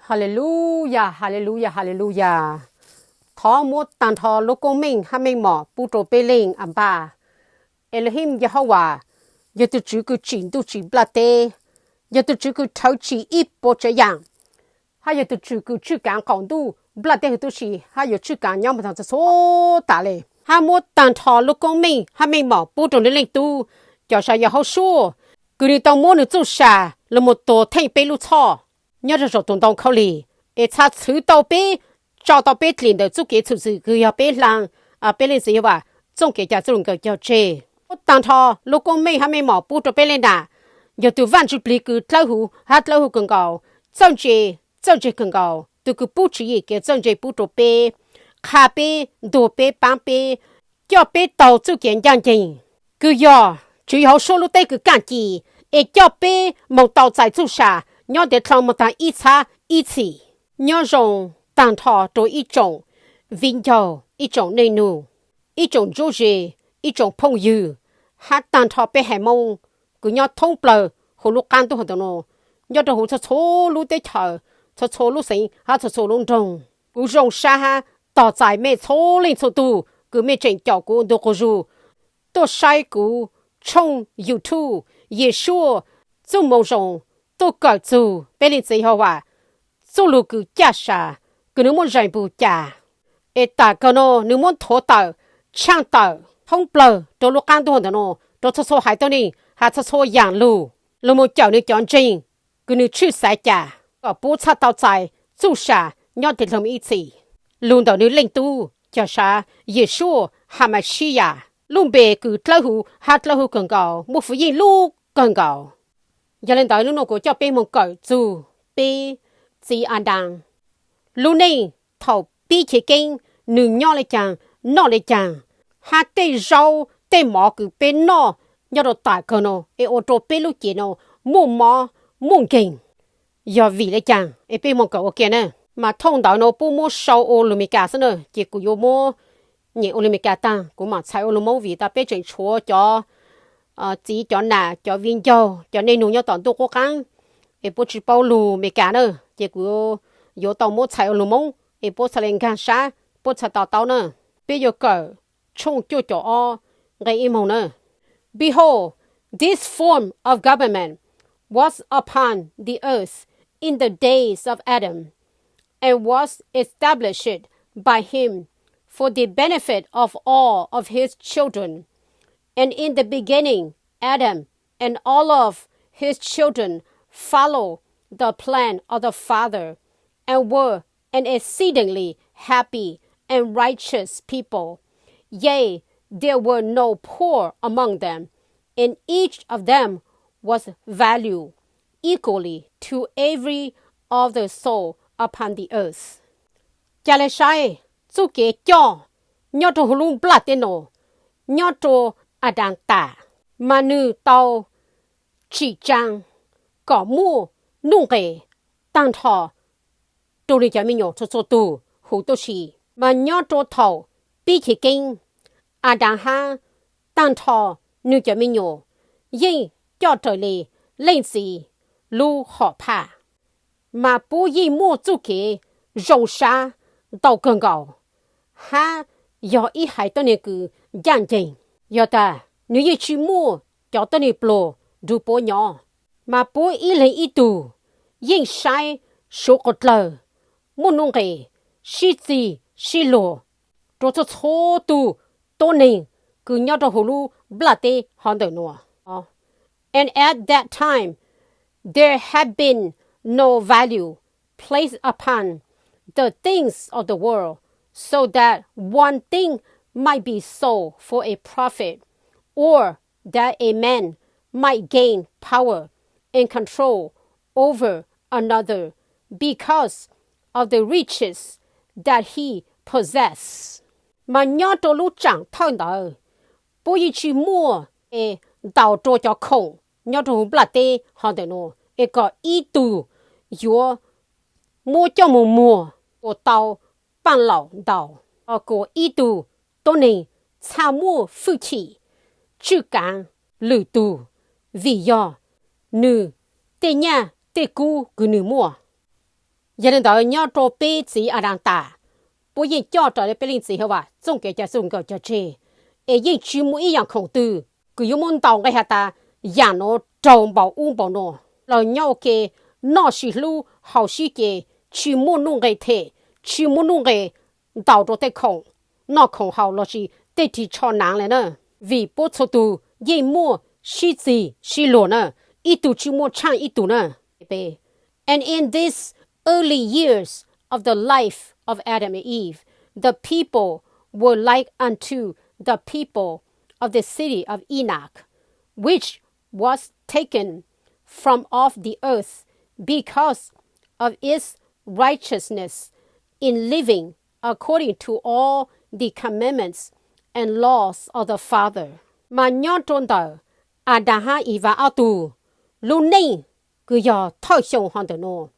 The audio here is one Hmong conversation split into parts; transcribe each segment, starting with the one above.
Haleluyas, haleluyas, haleluyas. Thov muab tag nrho lub koob meej hab meej mom pub rua peb Leej Anpaj. Elohim Yehauvas yog tug Tswv kws tsim ntuj tsim nplaj teb, yog tug Tswv kws rhawv tsim ib puas tsav yaam, hab yog tug Tswv kws tswj kaav qaum ntuj nplaj teb huv tub si, hab yuav tswj kaav nyob moog taag txhua txhua tas le. Hab muab tag nrho lub koob meej hab meej mom pub rua nwg Leej Tub, cov Sav Yog Haub Suab, kws nwg tau muab nwg txuj sa lug moog tuag theej peb lub txhoj nyob rua saum tus ntoo khaub lig, es txhad txhwv tau peb, tso tau peb dlim ntawm txuj kev txhum txwm kws yog peb hlaa peb Leej Txiv Yehauvas txuj kev cai txuj lug nkawd cog tseg. Muab tag nrho lub koob meej hab meej mom pub rua peb Leej Nam, yog tug Vaajtswv plig kws dlawb huv hab dlawb huv kawg nkaus, txawj ntse, txawj ntse kawg nkaus, tug kws pub tswv yim kev txawj ntse pub rua peb, qha peb, ntuas peb, paab peb, coj peb taug txuj kev ncaaj nceeg, kws yog Tswv Yog Haub Suab lub teb kws kaaj ci, es coj peb moog tau txais txuj sa nyob ntev dlhau moog taag ib txhab ib txhis. Nyob zoo tag nrho rua ib tsoom viv ncaus, ib tsoom neej nug, ib tsoom ntsuab ze, ib tsoom phooj ywg, hab tag nrho peb haiv Moob kws nyob thoob plawg huv lub qaab ntuj hov ntawm nuav, nyob rua huv txhua txhua lub teb chaws, txhua txhua lub xeev hab txhua txhua lub nroog. Kuv zoo sab hab tog txais mej txhua leej txhua tug kws mej tseem caum kuv ntu quas zug tuaj saib kuv tshooj YouTube Yeshua txuj moo zoo, tuaj kawm txug peb Leej Txiv Yehauvas txuj lug kws caj sa, kws nwg muaj zais npug cas, es tam kawg nuav nwg muab nthuav tawm, tshaaj tawm thoob plawg rua lub qaab ntuj ntawm nuav rua txhua txhua haiv tuab neeg hab txhua txhua yaam lug, lug moog cawm nwg cov ntseeg kws nwg tshwj xaiv cas kom puab txhaj tau txais txuj sa nyob ntev dlhau ib txhis. Lug ntawm nwg Leej Tub cov Sav Yeshua Hamashiyas lub npe kws dlawb huv hab dlawb huv kawg nkaus, muaj fwv yeej lub kawg nkaus. Yog le ntawd nub nuav kuv coj peb moog kawm txug peb txiv Adas lub neej thaum pib chiv keeb, nwg nyob le caag, noj le caag, hab tej zaub tej mov kws peb noj nyob rua tam kawg nuav es ua rua peb lub cev nuav muaj mob muaj nkeeg, yog vim le caag es peb moog kawm ua ke na. Mas thooj ntawv nuav puab muab sau ua lus Amelikas xwb na, ces kuv yuav muab nyem ua lus Amelikas taag, kuv mam txhais ua lus Moob vim tas peb tseem tshuav cov txiv cov nam cov viv ncaus cov neej nug nyob tom ntuj qub qaab es puab tsi paub lus Amelikas na, ces kuv yuav tau muab txhais ua lus Moob es puab txhaj le nkaag sab, puab txhaj to taub na. Peb yuav kawm tshooj cuaj caum ob nqe ib moog na. Behold, this form of government was upon the earth in the days of Adam, and was established by him for the benefit of all of his children. And in the beginning, Adam and all of his children followed the plan of the Father and were an exceedingly happy and righteous people. Yea, there were no poor among them, and each of them was valued equally to every other soul upon the earth. Ca le saib txuj kev coj nyob rua huv lub nplaj teb nuav, nyob rua Adas tas, mas nwg tau tsim tsaa kom muaj nuj nqes taag nrho rua nwg cov me nyuam txhua txhua tug huv tub si. Mas nyob rua thaum pib chiv keeb, Adas hab taag nrho nwg cov me nyuam yeej coj raws le leej txiv lub hom phaj, mas puab yeej muaj txuj kev zoo sab ntau kawg nkaus, hab yog ib haiv tuab neeg kws ncaaj nceeg. Yog tas nwg yeej tsi muaj cov tuab neeg pluag nrug puab nyob, mas puab ib leeg ib tug yeej saib suav quas dlawg, muaj nuj nqes, sib txig sib luag rua txhua txhua tug tuab neeg kws nyob rua huv lub nplaj teb hov ntawm nuav. And at that time there had been no value placed upon the things of the world, so that one thing might be sold for a profit, or that a man might gain power and control over another because of the riches that he possessed. Mas nyob rua lub tsaam thawj ntawd, puab yeej tsi muaj es ntaus rua cov khoom nyob rua huv nplaj teb hov ntawm nuav es kom ib tug yuav muab coj moog muag kuas tau paaj laum ntaus, kuas ib tug tuab neeg txhaj muaj fwj chim tswj kaav lwm tug vim yog nwg tej nyaj tej kub kws nwg muaj. Yog li ntawd nyob rau peb txiv Adas tas, puab yeej coj raws li peb Leej Txiv Jehovas txoj kev cai txuj lug nkawd cog tseg, es yeej tsis muaj ib yaam khoom twg kws yuav muab ntaus nqe has tas yaam nuav raug npaum ub npaum nuav. Lawv nyob ua ke, noj sib hlub haus sib ce, tsis muaj nuj nqe them, tsis muaj nuj nqe ntaus rau tej khoom noj khoom haus lossis tej rig tsho naav le na. Vim puab txhua tug yeej muaj sib txig sib luag na, ib tug tsis muaj tshaaj ib tug na. And in these early years of the life of Adam and Eve, the people were like unto the people of the city of Enoch, which was taken from off the earth because of its righteousness in living according to all the commandments and laws of the Father. Mas nyob rau ntawm Adas hab Evas ob tug lub neej kws yog thawj xyoo ho ntawm nuav,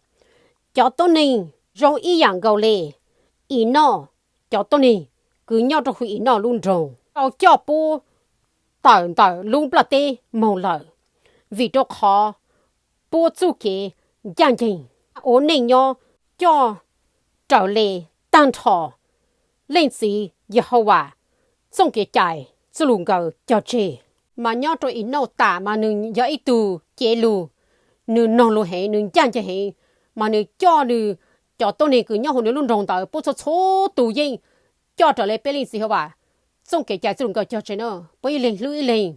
cov tuab neeg zoo ib yaam nkaus le Enauj, cov tuab neeg kws nyob rau huv Enauj lub nroog tau coj puab tawm ntawm lub nplaj teb moog lawm, vim rau qhov puab txuj kev ncaaj nceeg ua neej nyob coj raws le taag nrho Leej Txiv Yehauvas txooj kev cai txuj lug nkawd cog tseg. Mas nyob rau Enauj tas mas nwg yog ib tug cev lug, nwg noog lug heev, nwg ncaaj nceeg heev, mas nwg coj nwg cov tuab neeg kws nyob huv nwg lub nroog ntawd puab txhua txhua tug yeej coj raws le peb Leej Txiv Jehauvas txooj kev cai txuj lug nkawd cog tseg na. Puab ib leeg hlub ib leeg,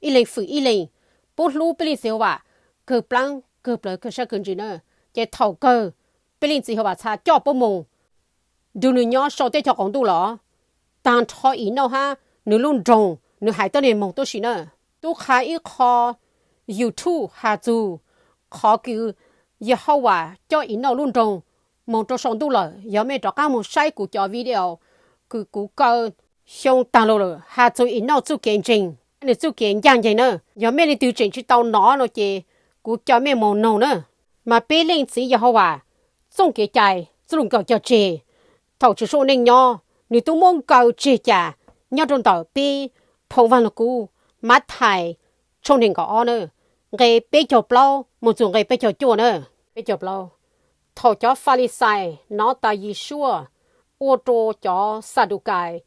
ib leeg fwm ib leeg, puab hlub peb Leej Txiv Jehauvas kawg plaab kawg plawg kawg sab kawg ntsws na. Ces thaum kawg peb Leej Txiv Jehauvas txhad coj puab moog nrug nwg nyob sau teb chaws qaum ntuj los, taag nrho Enauj hab nwg lub nroog nwg haiv tuab neeg moog tuab si na. Tub qha ib qho YouTube has txug qhov kws Yehauvas coj Enauj lub nroog moog rau sau ntuj lawm. Yog mej rov qaab moog saib kuv cov video kws kuv kaw xyoo taag lug lawm has txug Enauj txuj kev ntseeg, nwg txuj kev ncaaj nceeg na. Yog mej leej twg tseem tsis tau nov no ces kuv caw mej moog noog na. Mas peb Leej Txiv Yehauvas txooj kev cai txuj lug nkawd cog tseg, thaum Tswv Yexus ua neej nyob nwg tub muab nkaw tseg cas nyob rau ntawm peb phoo Vaaj Lug Kub, Mathais tshooj neeg nkaum ob na, nqe peb caug plaub moog txug nqe peb caug cuaj na. Peb caug plaub, thaum cov Falixais nov tas Yesuas ua rua cov Xadukais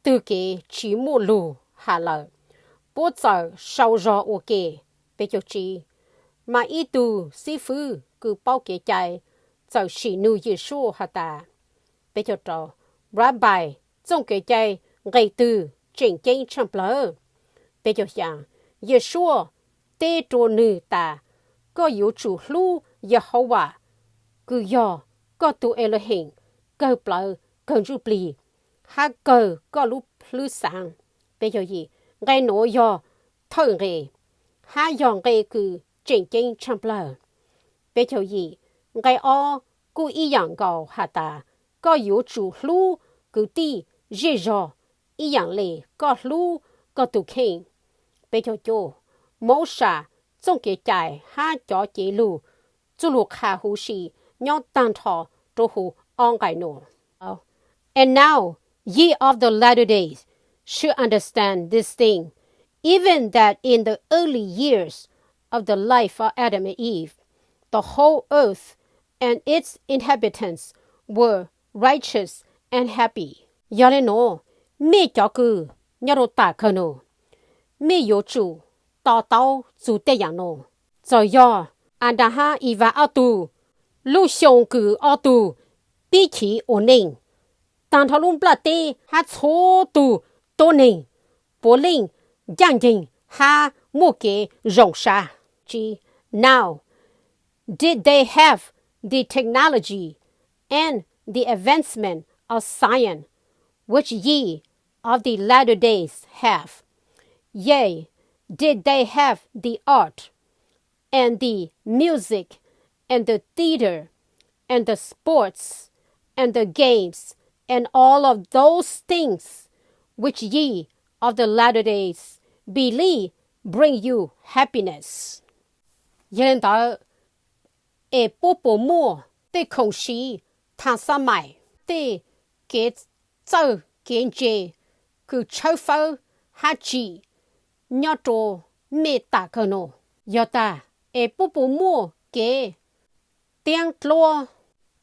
twg kev tsis muaj lug has lawm, puab txawm sau zog ua ke. Peb caug tsib, mas ib tug xib fwb kws paub kev cai txawm sim nug Yesuas has tas, peb caug rau, Rabbi, txooj kev cai nqe twg tseem ceeb tshaaj plawg? Peb caug xyaa, Yesuas teb rua nwg tas, koj yuav tsum hlub Yehauvas kws yog koj tug Elohim kawg plawv kawg ntsuj plig hab kawg koj lub hlwb xaav. Peb caug yim, nqe nuav yog thawj nqe hab yog nqe kws tseem ceeb tshaaj plawg. Peb caug yim, nqe ob kuj ib yaam nkaus has tas, koj yuav tsum hlub kwv tij zej zog ib yaam le koj hlub koj tug kheej. Peb caug cuaj, Mauxas txooj kev cai hab cov cev lug txuj lug qha huv si nyob taag nrho rua huv ob nqai nuav. And now ye of the latter days should understand this thing, even that in the early years of the life of Adam and Eve, the whole earth and its inhabitants were righteous and happy. Yog le nuav, mej cov kws nyob rau tam kawg nuav, mej yuav tsum to taub txug tej yaam nuav. Txawm yog Adas hab Evas ob tug lub xyoo kws ob tug pib chiv ua neej, taag nrho lub nplaj teb hab txhua tug tuab neeg puav leej ncaaj nceeg hab muaj kev zoo sab. Now, did they have the technology and the advancement of science which ye of the latter days have? Yea, did they have the art and the music and the theater and the sports and the games and all of those things which ye of the latter days believe bring you happiness. Yog le ntawd, es puab puas muaj tej khoom siv thaam xab mais, tej kev txawj kev ntse kws tshawb fawb hab tsim nyob rua mej tam kawg nuav? Yog tag, es puab puas muaj kev tiab dluab,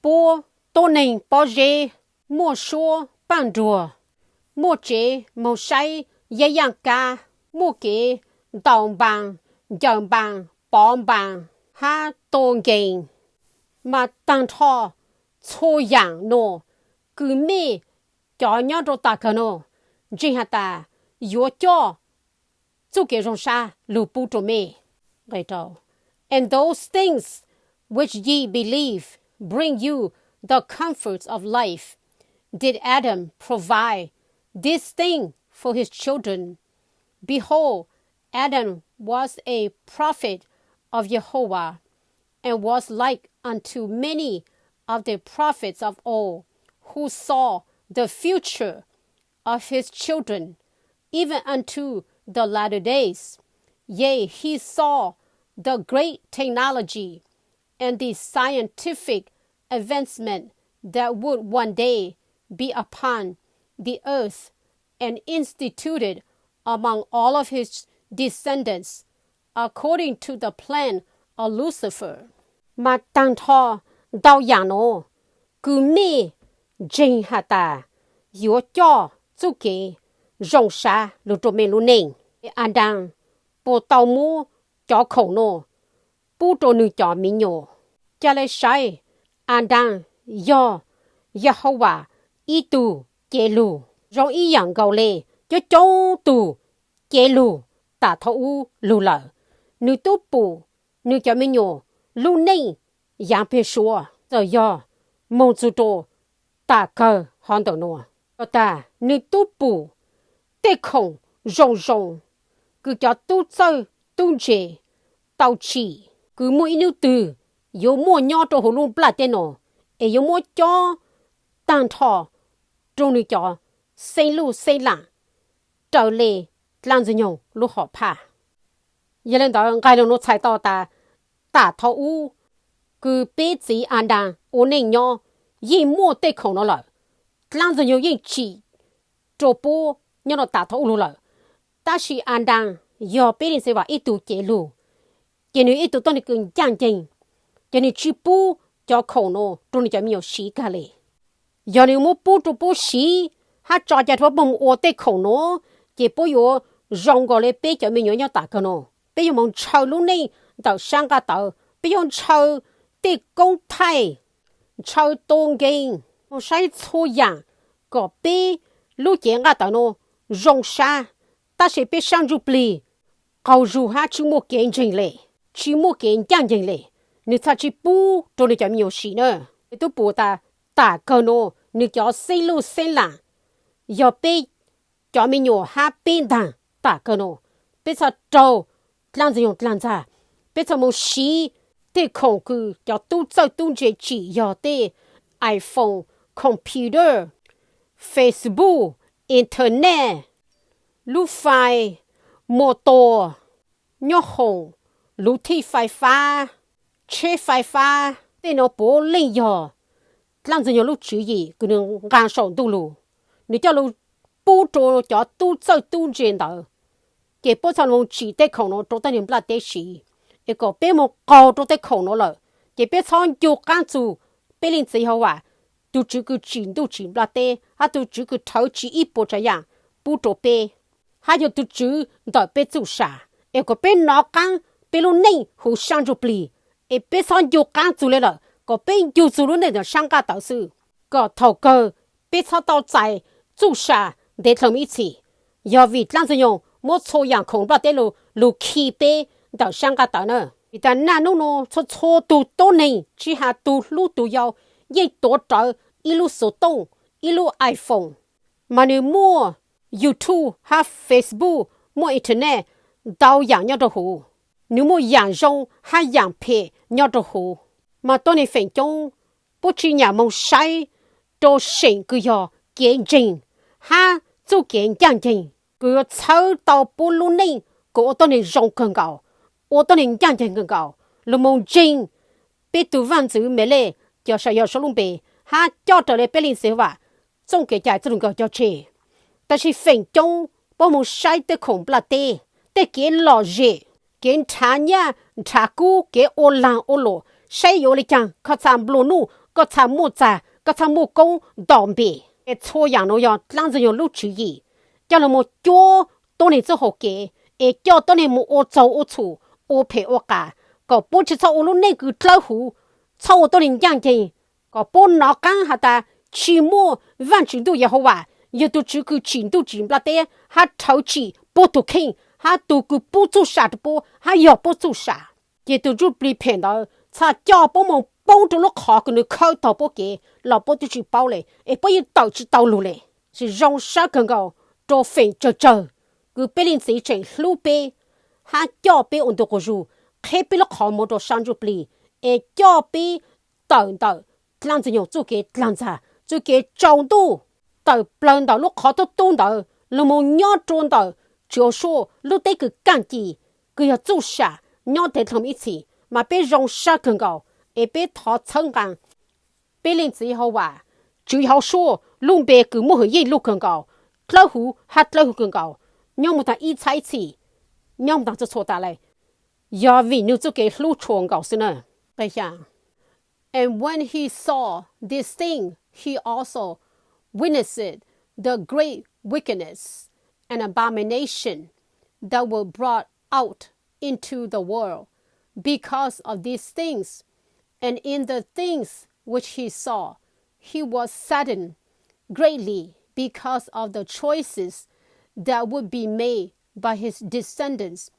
puab tuab neeg pob zeb, muaj suab paaj nruag, muaj tsev moog saib yeeb yaaj kab, muaj kev ntaus npaas, ncaws npaas, pov npaas hab tua nkees. Mas taag nrho txhua yaam nuav, kws mej cov nyob rua taam kawg nuav ntseeg has tas yuav coj txuj kev zoo sab lug pub rua mej. And those things which ye believe bring you the comforts of life. Did Adam provide this thing for his children? Behold, Adam was a prophet of Jehovah, and was like unto many of the prophets of old, who saw the future of his children, even unto the latter days. Yea, he saw the great technology and the scientific advancement that would one day be upon the earth and instituted among all of his descendants according to the plan of Lucifer. Mas taag nrho ntau yaam nuav kws mej ntseeg has tas yuav coj txuj kev zoo sab lug rua mej lub neej. Adas puas tau muab cov khoom nuav pub rua nwg cov me nyuam? Ca le saib, Adas yog Yehauvas ib tug cev lug zoo ib yaam nkaus le coob coob tug cev lug taam thaum ub lug lawm. Nwg tub pum nwg cov me nyuam lub neej yaav peg suav, txawm yog moog txug rua taam kawg hov ntawm nuav, tag nwg tub pum tej khoom zoo zoo kws cov tub txawj tub ntse tau tsim, kws muaj ib nub twg yuav muaj nyob rua huv lub nplaj teb nuav, es yuav muab cob taag nrho rua nwg cov xeeb luj xeeb laam raws le dlaab ntxwg nyoog lub hom phaj. Yog le ntawd nqai lug nuav txhais tau tas taam thaum ub kws peb txiv Adas ua neej nyob yeej muaj tej khoom nuav lawm, dlaab ntxwg nyoog yeej tsim rua puab nyob rua taam thaum ub lug lawm. Tab sis Adas yog peb leej txiv Yehauvas ib tug cev lug, ces nwg ib tug tuab neeg kws ncaaj nceeg, ces nwg tsi pub cov khoom nuav rua nwg cov me nyuam siv kag le. Yog nwg muab pub rua puab siv hab tso cai rua puab moog ua tej khoom nuav, ces puab yuav zoo nkaus le peb cov me nyuam nyob taam kawg nuav. Peb yuav moog ntshaw lub neej ntawm sab nqaj tawv, peb yuav ntshaw tej koob thaij, ntshaw tua nkeeg, moog saib txhua yaam kom peb lub cev nqaj tawv nuav zoo sab, tab sis peb sab ntsuj plig qaug zug hab tsi muaj kev ntseeg le, tsi muaj kev ncaaj nceeg le, nwg txhaj tsi pub rua nwg cov me nyuam siv na. Peb tub pum tas taam kawg nuav nwg cov xeeb luj xeeb laam yog peb cov me nyuam hab peb ntaag taam kawg nuav. Peb txhaj raug dlaab ntxwg nyoog dlaag ntxag, peb txhaj moog siv tej khoom kws cov tub txawj tub ntse tsim yog tej iPhone, computer, Facebook, internet, lub fai, motor, nyob hoom, luv thij fais fab, tsheb fais fab, tej nuav puav leej yog dlaab ntxwg nyoog lub tswv yim kws nwg nqaa saum ntuj lug, nwg coj lug pub rua cov tub txawj tub ntse ntawd. Ces puab txhaj moog tsim tej khoom nuav rua tuab neeg nplaj teb siv, es kom peb moog qaug rua tej khoom nuav lawm, ces peb txhob ncu qaab txug peb leej txiv Yehauvas, tug tswv kws tsim ntuj tsim nplaj teb hab tug tswv kws rhawv tsi ib puas tsav yaam pub rua peb, hab yog tug tswv ntawm peb txuj sa, es kom peb nov qaab peb lub neej huv sab ntsuj plig, es peb txhob ncu qaab txug le lawm, kom peb ncu txug lub neej ntawm sab nqaj tawv xwb, kom thaum kawg peb txhob tau txais txuj sa ntev dlhau ib txhis. Yog vim dlaab ntxwg nyoog muab txhua yaam khoom nplaj teb lug khi peb ntawm sab nqaj tawv na. Vim tas naj nub nuav txhua txhua tug tuab neeg tsi has tug hlub tug yau yeej tuav rawv ib lub xuv tooj, ib lub iPhone, mas nwg muaj YouTube hab Facebook, muaj internet ntau yaam nyob rua huv, nwg muaj yaam zoo hab yaam phem nyob rua huv. Mas tuab neeg feem coob puab tsi nyam moog saib rua seem kws yog kev ntseeg hab txuj kev ncaaj nceeg kws yuav txhawb tau puab lub neej kom ua tuab neeg zoo kawg nkaus, ua tuab neeg ncaaj nceeg kawg nkaus, lug moog ntseeg peb tug vaaj ntxwv Melej, cov Saum Yaj Saum lub npe, hab coj raws le peb leej txiv Yehauvas txuj kev cai txuj lug nkawg coj tseg. Tab sis feem coob puab moog saib tej khoom nplaj teb, tej kev lom zem, kev nrhav nyaj nrhav kub, kev ua laag ua luam, saib yuav ua li cas koj txhaj nplua nuj, koj txhaj muaj txag, koj txhaj muaj koob nto npe. Es txhua yam nuav yog dlaab ntxwg nyoog lub tswv yim coj lug moog cuab tuab neeg txuj hau kev, es coj tuab neeg moog ua txaug ua txhum, ua phem ua qas, kom puab tsi txhob ua lub neej kws dlawb huv, txhob ua tuab neeg ncaaj nceeg, kom puab nov qaab has tas tsi muaj Vaajtswv ntuj Yehauvas yog tug tswv kws tsim ntuj tsim nplaj teb hab rhawv tsim puab tug kheej hab tug kws pub txuj sa rua puab hab yog puab txuj sa. Ces tug ntsuj plig phem ntawd txhaj coj puab moog poob rua lub qhov kws nws khawb taug puab kev los puab tub tsi paub le, es puab yeej tawm tsi tau lug le. Tsi zoo sab kawg nkaus rua feem tsawg tsawg kws peb leej txiv tseem hlub peb hab coj peb ua ntu quas zug, qheb peb lub qhov muag rua sab ntsuj plig, es coj peb tawm ntawm dlaab ntxwg nyoog txuj kev dlaag ntxag, txuj kev tsaus ntuj, tawm plawg ntawm lub qhov tub tub ntawd lug moog nyob rua ntawm Tswv Yehausuj lub teb kws kaaj ci, kws yog txuj sa nyob tev dlhau ib txhis, mas peb zoo sab kawg nkaus, es peb thov txhawb nqaa peb leej txiv Yehauvas, Tswv Yehausuj lub npe kws muaj hwm yeej lug kawg nkaus, dlawb huv hab dlawb huv kawg nkaus, nyob moog taag ib txhab ib txhis, nyob moog taag txhua txhua tas le, yog vim nwg txuj kev hlub tshua nkaus xwb na. And when he saw this thing, he also witnessed the great wickedness and abomination that were brought out into the world because of these things. And in the things which he saw, he was saddened greatly because of the choices that would be made by his descendants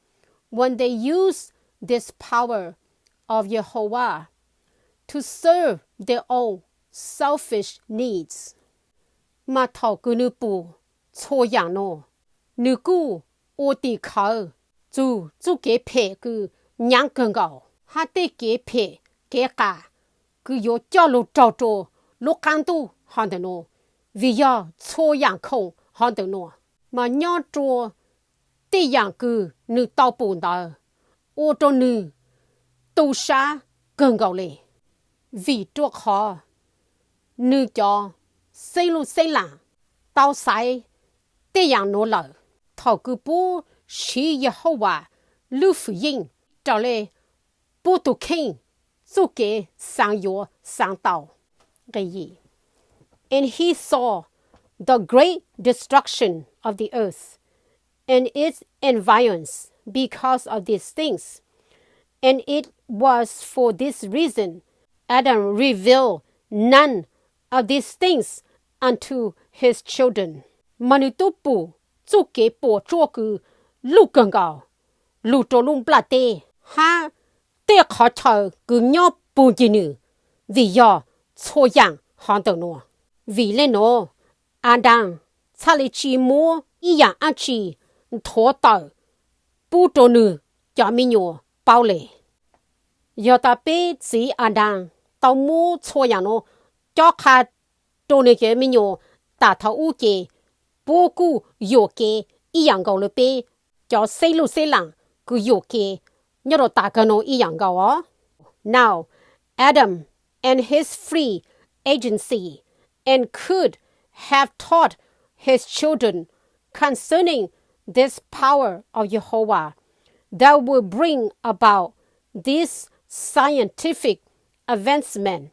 when they used this power of Jehovah to serve their own selfish needs. Mas thaum kws nwg pum txhua yaam nuav, nwg kuj ua tim khawv txug txuj kev phem kws nyaav kawg nkaus, hab tej kev phem kev qas kws yuav coj lug raug rua lub qaab ntuj hov ntawm nuav, vim yog txhua yaam khoom hov ntawm nuav mas nyob rua tej yaam kws nwg tau pum ntawd ua rua nwg tu sab kawg nkaus le, vim rua qhov nwg cov xeeb luj xeeb laam tau xaiv tej yaam nuav lawm. Thaum kws puab siv Yehauvas lub fwm yeej raws le puab tug kheej txuj kev xaav yuav xaav tau. And he saw the great destruction of the earth and its environs because of these things. And it was for this reason Adam revealed none of these things unto his children. Mas nwg tub pum txuj kev puam tsuaj kws luj kawg nkaus lug rua lub nplaj teb, hab tej qhov chaw kws nyob puag ncig nwg, vim yog txhua yaam hov ntawm nuav. Vim le nuav, Adas txhaj le tsi muab ib yaam dlaab tsi nthuav tawm pub rua nwg cov me nyuam paub le. Yog tas peb txiv Adas tau muab txhua yaam nuav cob qha rua nwg cov me nyuam tas thaum ub ces, puab kuj yuam kev ib yaam nkaus le peb cov xeeb luj xeeb laam kws yuam kev nyob rua tas kawg nuav ib yaam nkaus os. Now, Adam and his free agency and could have taught his children concerning this power of Jehovah that would bring about this scientific advancement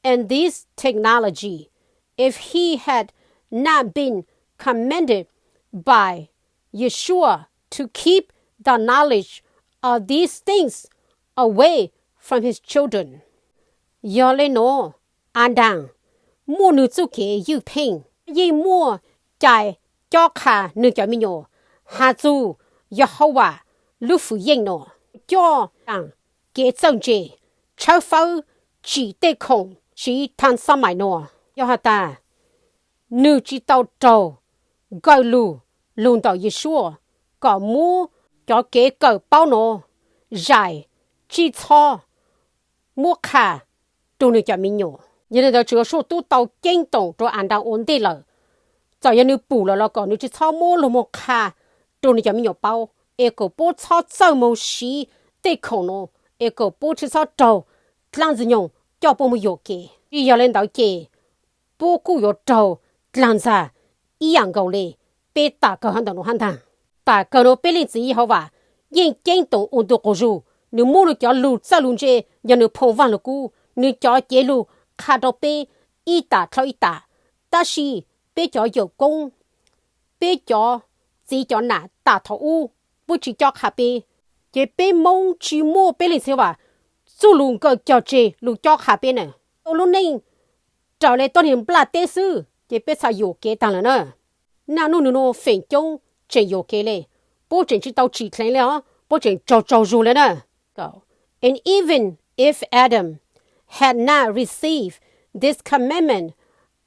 and this technology if he had not been commanded by Yeshua to keep the knowledge of these things away from his children. Yog le nuav, Adas muaj nwg txuj kev ywj pheej, yeej muaj cai cob qha nwg cov me nyuam has txug Yehauvas lub fwm yeej nuav, coj taam kev txawj ntse, tshawb fawb tsim tej khoom tsiv thaam xab mais nuav. Yog has tas nwg tsi tau raug kawm lug lug ntawm Yeshua kom muab cov kev kawm paub nuav zais, tsi txhob muab qha rua nwg cov me nyuam. Yog le ntawd Tswv Yexus tub tau ceeb toom rua Adas ua ntej lawm, txawm yog nwg pum lawm los kom nwg tsi txhob muab lug moog qha rua nwg cov me nyuam paub, es kom puab txhob txawj moog siv tej khoom nuav, es kom puab tsi txhob raug dlaab ntxwg nyoog coj puab moog yuam kev. Tsi yog le ntawd ces puab kuj yuav raug dlaag ntxag ib yaam nkaus le peb tas kawg hov ntawm nuav hab ntag. Tas kawg nuav peb Leej Txiv Yehauvas yeej ceeb toom ua ntu quas zug Nws muab nws cov lus txawj lus ntse yog nws phoo Vaaj Lug Kub, nws cov cev lug qha rau peb ib tam dhau ib tam. Tab sis peb cov yawm koob, peb cov txiv cov nam tam thaum ub puab tsi cob qha peb, ces peb Moob tsi muaj peb Leej Txiv Huam txuj lug nkawm cog tseg lug cob qha peb na. Tau lub neej raws le tuab neeg nplaj teb xwb ces peb txhaj yuam kev taag lawm na. Naj nub nwg nua feem coob tseem yuam kev le, puab tseem tsi tau tsim dleev le os, puab tseem tsaug tsaug zug le na. And even if Adam had not received this commandment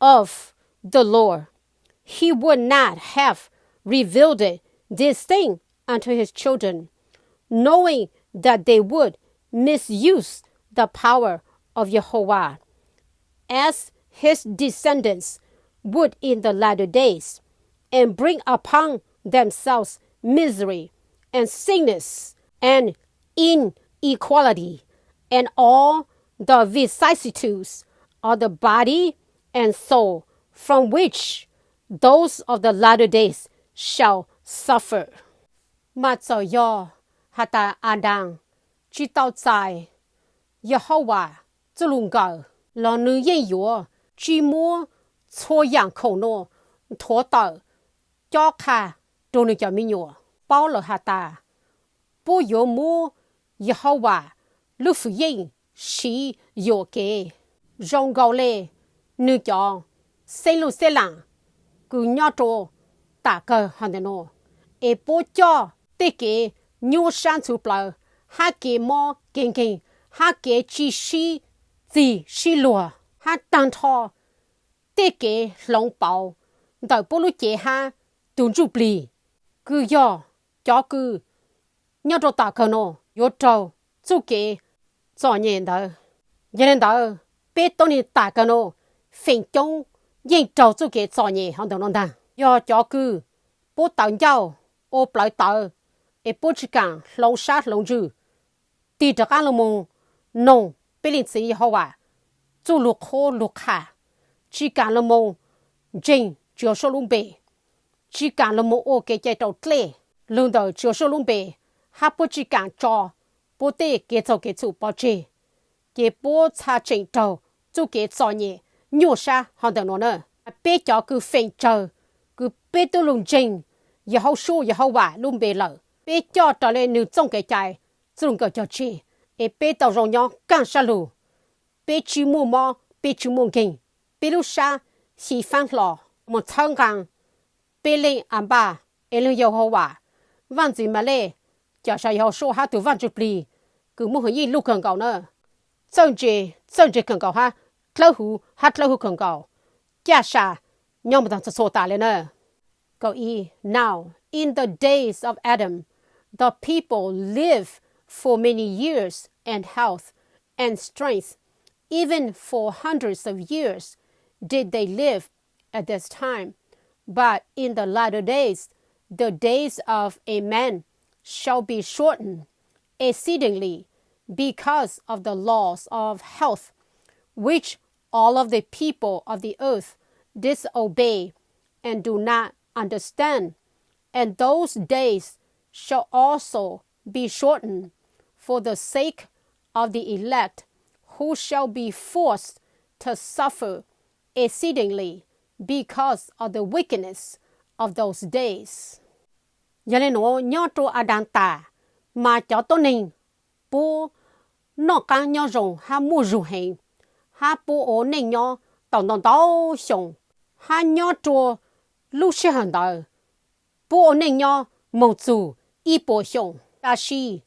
of the Lord, he would not have revealed this thing unto his children, knowing that they would misuse the power of Jehovah as his descendants would in the latter days, and bring upon themselves misery and sickness and inequality and all the vicissitudes of the body and soul from which those of the latter days shall suffer. Mas txawm yog has tas Adas tsi tau txais Yehauvas txuj lug nkawm los nwg yeej yuav tsi muab txhua yaam khoom nuav nthuav tawm cob qha rua nwg cov me nyuam. Paub lawm has tas puab yuav muab Yehauvas lub fwm yeej siv yuam kev zoo nkaus le nwg cov xeeb lug xeeb laam kws nyob rua tam kawg hov ntawm nuav, es puab coj tej kev nyuaj sab ntxhuv plawv, hab kev mob kev nkeeg, hab kev tsi sib txig sib luag, hab taag nrho tej kev hloov pauv ntawm puab lub cev hab tug ntsuj plig, kws yog cov kws nyob rua tam kawg nuav yuav raug txuj kev txom nyem ntawd. Yog le ntawd, peb tuab neeg tam kawg nuav feem coob yeej raug txuj kev txom nyem hov ntawm nuav ntaag. Yog cov kws puab tawv ncauj, ua plawv tawv, es puab tsi kaam hloov sab hloov ntsws tig rov qaab lug moog noog peb Leej Txiv Yehauvas txuj lug qhuab lug qha, tsi kaam lug moog ntseeg Tswv Yexus lub npe, tsi kaam lug moog ua kev cai raus dlej lug ntawm Tswv Yexus lub npe, hab puab tsi kaam tso puab tej kev txaug kev txhum pov tseg, ces puab txhaj tseem raug txuj kev txom nyem nyuaj sab hov ntawm nuav na. Peb cov kws feem tsawg kws peb tub lug ntseeg Yehaus, Yehauvas lub npe lawm, peb coj raws le nwg txooj kev cai txuj lug nkawm cog tseg, es peb tau zoo nyob kaaj sab lug, peb tsi muaj mob, peb tsi muaj nkeeg, peb lub sab xyiv faab hlo. Moog txhawb nqaa peb leej a npaj, es leej Yehauvas, Vaajntxwv Malej, Cawmseej Yehaus hab tug Vaajtswv Plig kws muaj hwj yij lug kawg nkaus na, txawj ntse, txawj ntse kawg nkaus hab dlawb huv, hab dlawb huv kawg nkaus, caj sa nyob moog taag txhua txhua tas le na. Now, in the days of Adam, the people lived for many years and health and strength, even for hundreds of years did they live at this time. But in the latter days, the days of a man shall be shortened exceedingly because of the loss of health, which all of the people of the earth disobey and do not understand. And those days shall also be shortened for the sake of the elect, who shall be forced to suffer exceedingly because of the wickedness of those days. Yog le nuav, nyob rua Adas tas, mas cov tuab neeg puab noj qaab nyob zoo hab muaj zug heev, hab puab ua neej nyob tau ntau ntau xyoo, hab nyob rua lub sij hawm ntawd puab ua neej nyob moog txug ib puas xyoo. Tab sis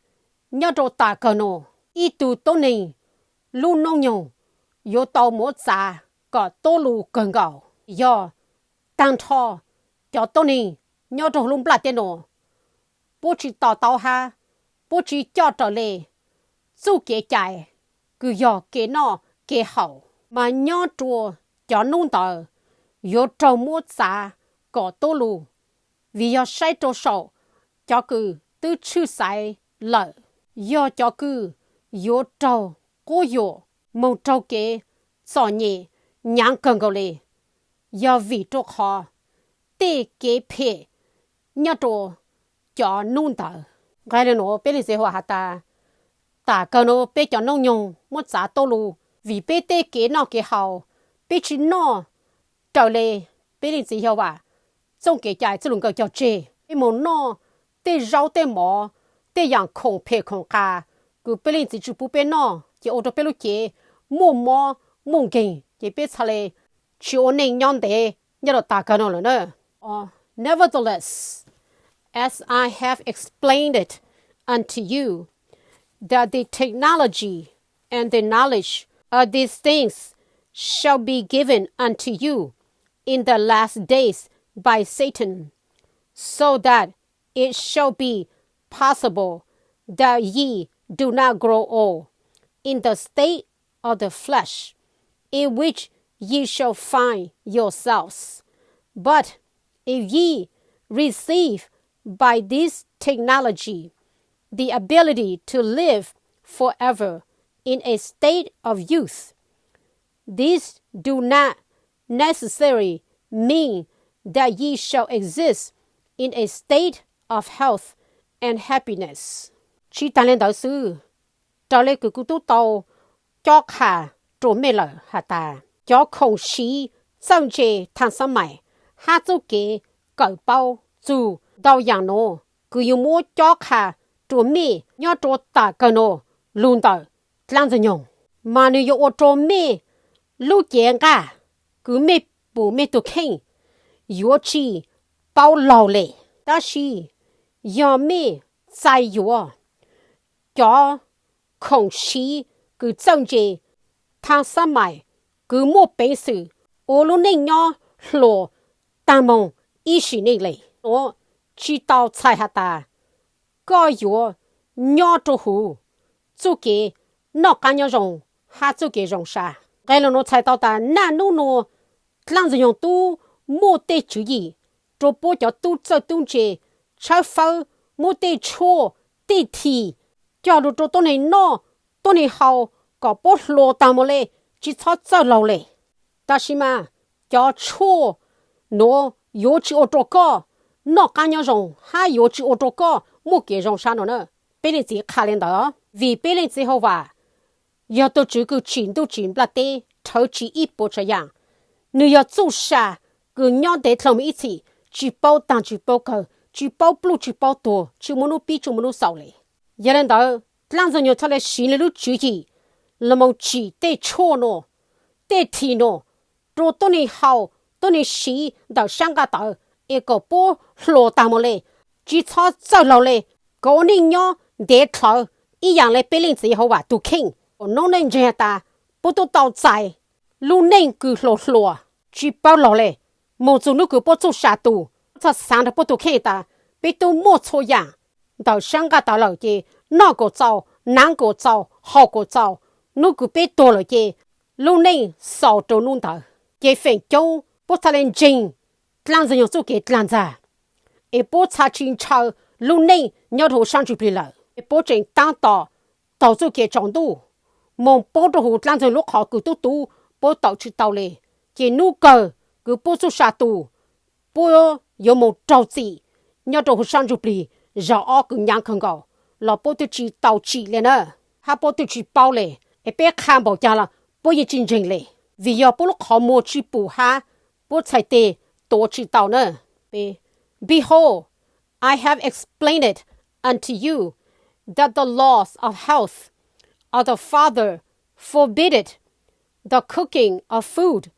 nyob rua tas kawg nuav, ib tug tuab neeg lub noob nyoog yuav tau muab txav kom tuab lug kawg nkaus. Yog taag nrho cov tuab neeg nyob rua lub nplaj teb nuav, puab tsi to taub hab puab tsi coj raws le txuj kev cai kws yog kev noj kev haus, mas nyob rua cov nub ntawd yuav raug muab txav kom tuab lug, vim yog saib rua saum cov kws twb tshwj xaiv lawm, yog cov kws yuav raug quab yuam moog raug kev txom nyem nyaav kawg nkaus le, yog vim rua qhov tej kev phem nyob rua cov nub ntawd. Nqe le nuav peb leej txiv huam has tas, Tam kawg no peb cov noob nyoog muab txav tuaj lug, vim peb tej kev noj kev haus, peb tsis noj raws li peb Leej Txiv Yehauvas txoj kev cai txuj lug nkawd cog tseg. Peb moog noj tej zaub tej mov, tej yaam khoom phem khoom qas kws peb Leej Txiv tsis pub peb noj, ces ua rua peb lub cev muaj mob muaj nkeeg, ces peb txhad le tsis ua neej nyob ntev nyob rau tav kawg no lawm na. Nevertheless, as I have explained it unto you, that the technology and the knowledge of these things shall be given unto you in the last days by Satan, so that it shall be possible that ye do not grow old in the state of the flesh in which ye shall find yourselves. But if ye receive by this technology the ability to live forever in a state of youth, these do not necessarily mean that ye shall exist in a state of health and happiness. Tsis tas li ntawd xwb, raws li kws kuv tub tau cob qha rua mej lawm has tas, cov khoom siv txawj ntse thaaj xab mais hab txuj kev kawm paub txug ntau yaam nuav, kws yug muab cob qha rua mej nyob rua tam kawg nuav lug ntawm dlaab ntxwg nyoog, mas nwg yuav ua rua mej lub cev nqaj kws mej pum mej tug kheej yuav tsi paub laug le. Tab sis yog mej txais yuav cov khoom siv kws txawj ntse thaaj xab mais kws muaj peev xwm ua lub neej nyob hluas taag moog ib sim neej le, nuav tsis tau txhais has tas koj yuav nyob rua huv txuj kev noj qaab nyob zoo hab txuj kev zoo sab. Nqe lug nuav txhais tau tas naj nub nuav dlaab ntxwg nyoog tub muaj tej tswv yim rua puab cov tub txawj tub ntse, tshawb fawb, muab tej tshuaj tej thim coj lug rua tuab neeg noj tuab neeg haus kom puab hluas taag moog le, tsi txhob txawj laug le. Tab sis mas cov tshuaj nuav yuav tsi ua rua koj noj qaab nyob zoo hab yuav tsi ua rua koj muaj kev zoo sab no na. Peb leej txiv qha le ntawd, vim peb leej txiv Jehauvas yog tug tswv kws tsim ntuj tsim nplaj teb, rhawv tsim ib puas tsav yaam. Nwg yog txuj sa kws nyob ntev dlhau moog ib txhis, tsi paub taag tsi paub kawg, tsi paub pluj tsi paub tuag, tsi muaj nub pib tsi muaj nub xaus le. Yog le ntawd dlaab ntxwg nyoog txhad le siv nwg lub tswv yim los moog tsim tej tshuaj nuav, tej thim nuav rua tuab neeg haus tuab neeg siv ntawm sab nqaj tawv es kom puab hluas taag moog le, tsi txhob txawj laug le, kom ua neej nyob ntev dlhawv ib yaam le peb leej txiv Jehauvas tug kheej. Kom noob neej ntseeg has tas puab tub tau txais lub neej kws hluas hluas tsi paub laug le, moog txug nub kws puab txuj sa tu. Txhob xaav rua puab tug kheej tas peb tub muaj txhua yaam ntawm sab nqaj tawv lawm ces noj kuas txaus, naav kuas txaus, haus kuas txaus, nub kws peb tuag lawm ces lub neej xaus rua nub ntawd. Ces feem coob puab txhad le ntseeg dlaab ntxwg nyoog txuj kev dlaag ntxag, es puab txhad tsi ntshaw lub neej nyob rua huv sab ntsuj plig lawm, es puab tseem taab tom taug txuj kev tsaus ntuj moog puab rua huv dlaab ntxwg lub qhov kws tub tub puab tawm tsi tau le. Ces nub kawg kws puab txuj sa tu, puab yuav moog raug txim nyob rua huv sab ntsuj plig zaug ob kws nyaav kawg nkaus los puab twb tsi tau tsim le na, hab puab twb tsi paub le. Es peb qha npaum caag los puab yeej tsi ntseeg le, vim yog puab lub qhov muag tsi pum hab puab txhais teg tuav tsi tau na. Behold, I have explained it unto you that the laws of health of the Father forbid it, the cooking of food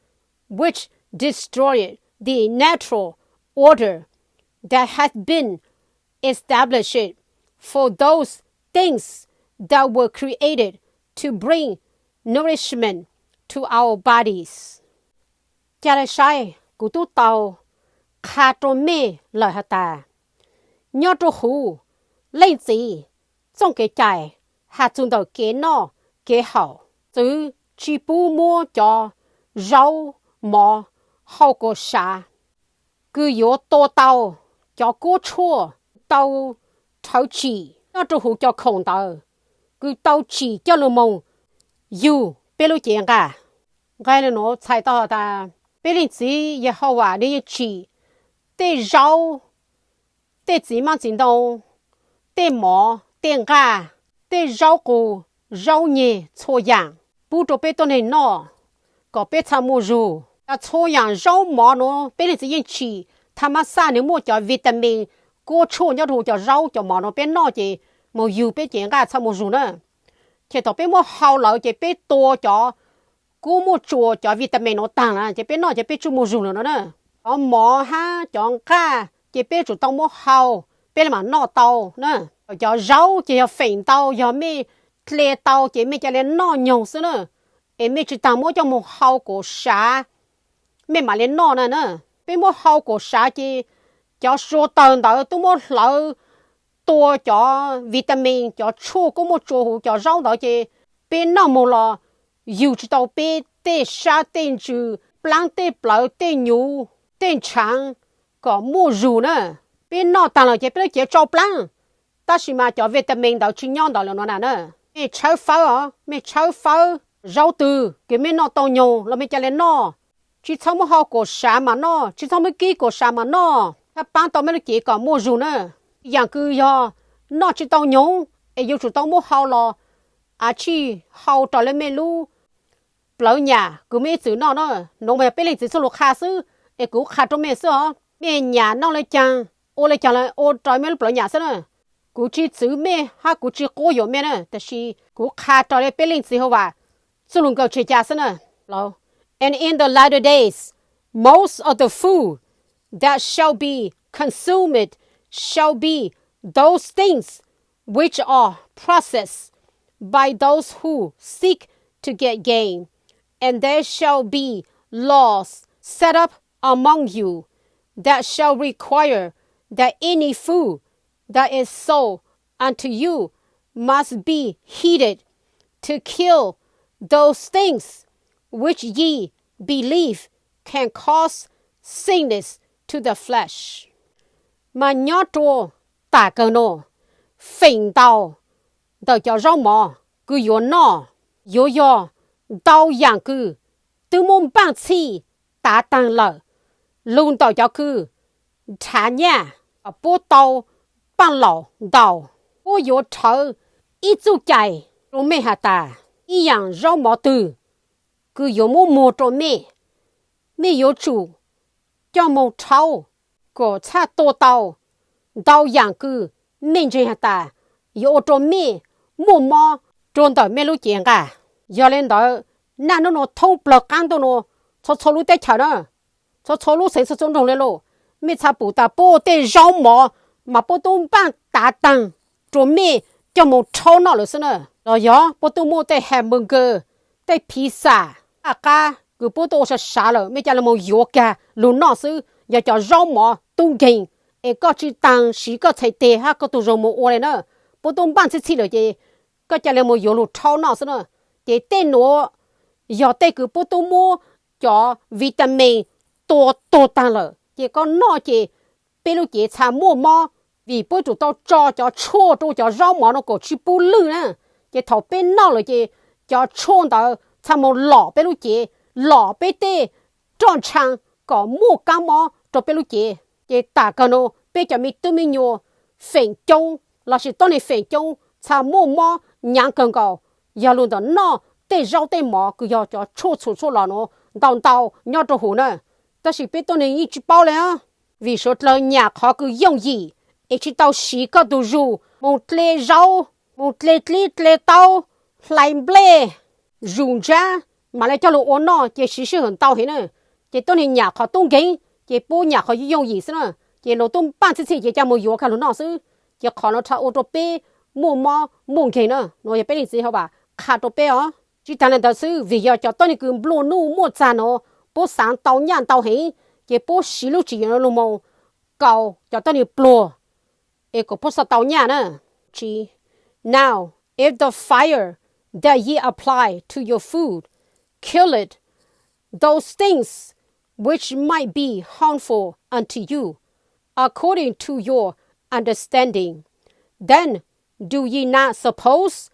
which destroyed the natural order that hath been established for those things that were created to bring nourishment to our bodies. Ca le saib, kuv tub tau qha rua mej lawm has tas, nyob rua huv leej txiv txooj kev cai has txug ntawm kev noj kev haus, txwv tsi pub muab cov zaub mov hau kuas sav kws yuav tua tau cov kuab tshuaj tau rhawv tsim nyob rua huv cov khoom ntawd kws tau tsim coj lug moog yug peb lub cev nqaj. Nqe le nuav txhais tau has tas peb leej txiv Yehauvas nwg yeej tsim tej zaub, tej txiv maaj txiv ntoo, tej mov, tej nqaj, tej zaub qus, zaub nyeg txhua yaam pub rua peb tuab neeg noj kom peb txha muaj zug. Txhua yaam zaub mov nuav peb leej txiv yeej tsim, tha mab xaj nwg muaj cov vitamin kuab tshuaj nyob rua huv cov zaub cov mov nuav, peb noj ces moog yug peb cev nqaj txha muaj zug na. Ces thaum peb muab hau lawm ces peb tua cov kuab muaj tsua cov vitamin nuav taag lawm ces peb noj ces peb tsuj muaj zug lawm no na. Cov mov hab cov nqaj ces peb tsum tau muab hau, peb le maam noj tau na. Cov zaub ces yog feem ntau yog mej tle tau ces mej ca le noj nyoog xwb na, es mej tsi taag muab coj moog hau kuam sav mej maam le noj na na. Peb muab hau kuam sav ces cov sua tawg ntawd tub muab hlawv tua cov vitamin, cov tshuaj kuab muaj tsua huv cov zaub ntawd ces peb noj moog los yug tsi tau peb tej sab tej ntsws, plaab tej plawv tej nyuv tej ntshav kom muaj zug na. Peb noj taag lawm ces peb lub cev tsau plaab, tab sis mas cov vitamin ntawd tsi nyob ntawd lawm no na na. Mej tshawb fawb os, mej tshawb fawb, zaub twg kws mej noj tau nyoog los mej ca le noj. Tsi txhob muab hau kuam sav maam noj, tsi txhob muab kib kuam sav maam noj, hab paab tau mej lub cev kom muaj zug na. Yaam kws yog noj tsi tau nyoog es yuav tsum tau muab hau los, a tsi hau raws le mej lub plawv nyam kws mej ib txwm noj na. Nuav mas yog peb leej txiv txuj lug qha xwb, es kuv qha rua mej xwb os. Mej nyam noj le caag, ua le caag los ua raws mej lub plawv nyam xwb na. Kuv tsi txwv mej hab kuv tsi quab yuam mej na, tab sis kuv qha raws le peb leej txiv hauv vam txuj lug nkaws tseg ca xwb na. And in the latter days, most of the food that shall be consumed shall be those things which are processed by those who seek to get gain, and there shall be laws set up among you that shall require that any food that is sold unto you must be heated, to kill those things which ye believe can cause sickness to the flesh. Mas nyob rua tam kawg nuav, feem ntau ntawm cov zaub mov kws yuav noj yuav yog ntau yaam kws twb muab npaaj txhij tav taag lawm, lug ntawm cov kws nrhav nyaj kom puab tau paaj laum ntau. Puab yuav rhawv ib txuj cai rua mej has tas, ib yaam zaub mov twg kws yuav muab muag rua mej, mej yuav tsum coj moog rhaub kom txhaj tua tau ntau yaam kws mej ntseeg has tas yuav ua rua mej muaj mob rua ntawm mej lub cev nqaj. Yog le ntawd, naj nub nuav thoob plawg qaab ntuj nuav, txhua txhua lub teb chaws na, txhua txhua lub xeev txhua txhua nroog le lauj, mej txhaj pum tas puab tej zaub mov mas puab tub npaaj tav taag rua mej coj moog rhaub noj lawm xwb na. Los yog puab tub muaj tej hamburger, tej pizza, aj qab kws puab tub ua sav sav lawm mej ca le moog yuav kag lug noj xwb. Yog cov zaub mov tub nkeeg es koj tsi taag siv koj txhais teg hab koj tug zug moog ua le na, puab tub npaaj txhij txhij lawm ces koj ca le moog yuav lug rhaub noj xwb na. Ces tej nuav yog tej kws puab tub muab cov vitamin tua tuag taag lawm ces koj noj ces peb lub cev txhaj muaj mob, vim puab tsum tau tso cov tshuaj rua cov zaub mov nuav kom tsi pub lwj na. Ces thaum peb noj lawm ces cov tshuaj ntawd txhaj moog lom peb lub cev, lom peb tej roj ntshaa kom muaj kaab mob rua peb lub cev. Ces tam kawg nuav peb cov me tub me nyuam feem coob lossis tuab neeg feem coob txhaj muaj mob nyaav kawg nkaus, yog lug ntawm noj tej zaub tej mov kws yog cov tshuaj txhum tshuaj lom nuav ntau ntau nyob rua huv na. Tab sis peb tuab neeg yeej tsi paub le os, vim suav dlawg nyam qhov kws yooj yim es tsi tau siv koj tug zug moog dle zaub, moog dle dlib dle taub, hlais nplej, zug ntsab, mam le coj lug ua noj ces siv sij hawm ntau heev na. Ces tuab neeg nyam qhov tub nkeeg, ces puab nyam qhov yooj yim xwb na. Ces luag tub npaaj txhij txhij ces ca moog yuav kag lug noj xwb. Ces qhov nuav txhaj ua rua peb muaj mob muaj nkeeg na. Nuav yog peb leej txiv hauv vam qha rua peb os. Tsi taag le ntawd xwb, vim yog cov tuab neeg kws nplua nuj muaj txag nuav, puab xaav tau nyaj ntau heev, ces puab siv lub tswv yim nuav lug moog kaus cov tuab neeg pluag es kom puab xaav tau nyaj na. Now, if the fire that ye apply to your food killeth those things which might be harmful unto you, according to your understanding, then do ye not suppose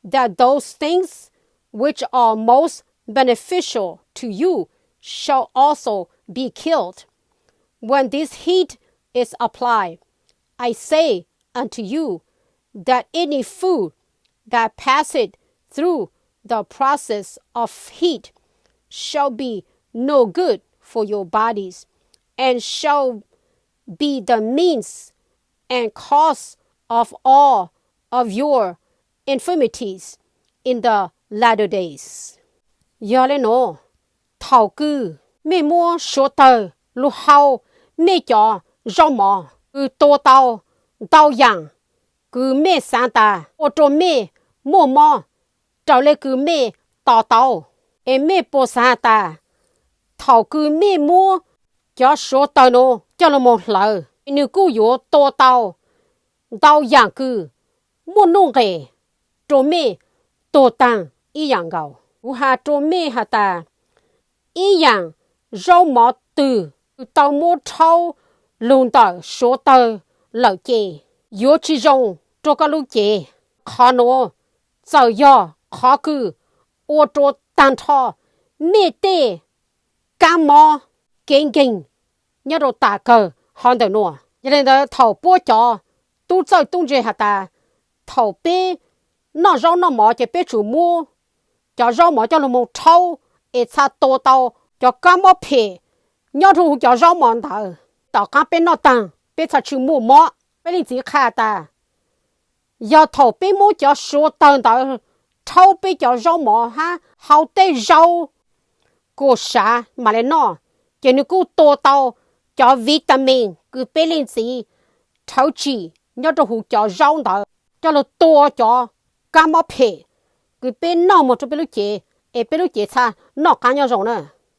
that those things which are most beneficial to you shall also be killed? When this heat is applied, I say unto you, that any food that passeth through the process of heat shall be no good for your bodies, and shall be the means and cause of all of your infirmities in the latter days. Yog li no, thaum kws mej muab suav tawg lug hau mej cov zaub mov, kws tua tau ntau yaam kws mej xaav tas ua rua mej muaj mob raws le kws mej to taub, es mej puas xaav has tas thaum kws mej muab cov suav tawg nuav coj lug moog hlawv, nwg kuj yuav tua tau ntau yaam kws muaj nuj nqes rua mej tuag taag ib yaam nkaus. Kuv has rua mej has tas, ib yaam zaub mov twg kws tau muab rhaub lug ntawm suav tawg lawm ces yuav tsi zoo rua koj lub cev. Qhov nuav txawm yog qhov kws ua rua taag nrho mej tej kaab mob kev nkeeg nyob rua tam kawg hov ntawm nuav. Yog li ntawd thaum puab cov tub txawj tub ntse has tas, thaum peb noj zaub noj mov ces peb tsum muab cov zaub mov coj lug moog rhaub es txha tua tau cov kaab mob phem nyob rua huv cov zaub mov ntawd, tom qaab peb noj taag peb txha tsi muaj mob. Peb leej txiv qha tas, yog thaum peb muab cov suav tawg ntawd rhaub peb cov zaub mov hab hau tej zaub kuas sav mam le noj, ces nwg kuj tua tau cov vitamin kws peb leej txiv rhawv tsim nyob rua huv cov zaub ntawd coj lug tua cov kaab mob phem kws peb noj moog rua peb lub cev, es peb lub cev txha noj qaab nyob zoo na.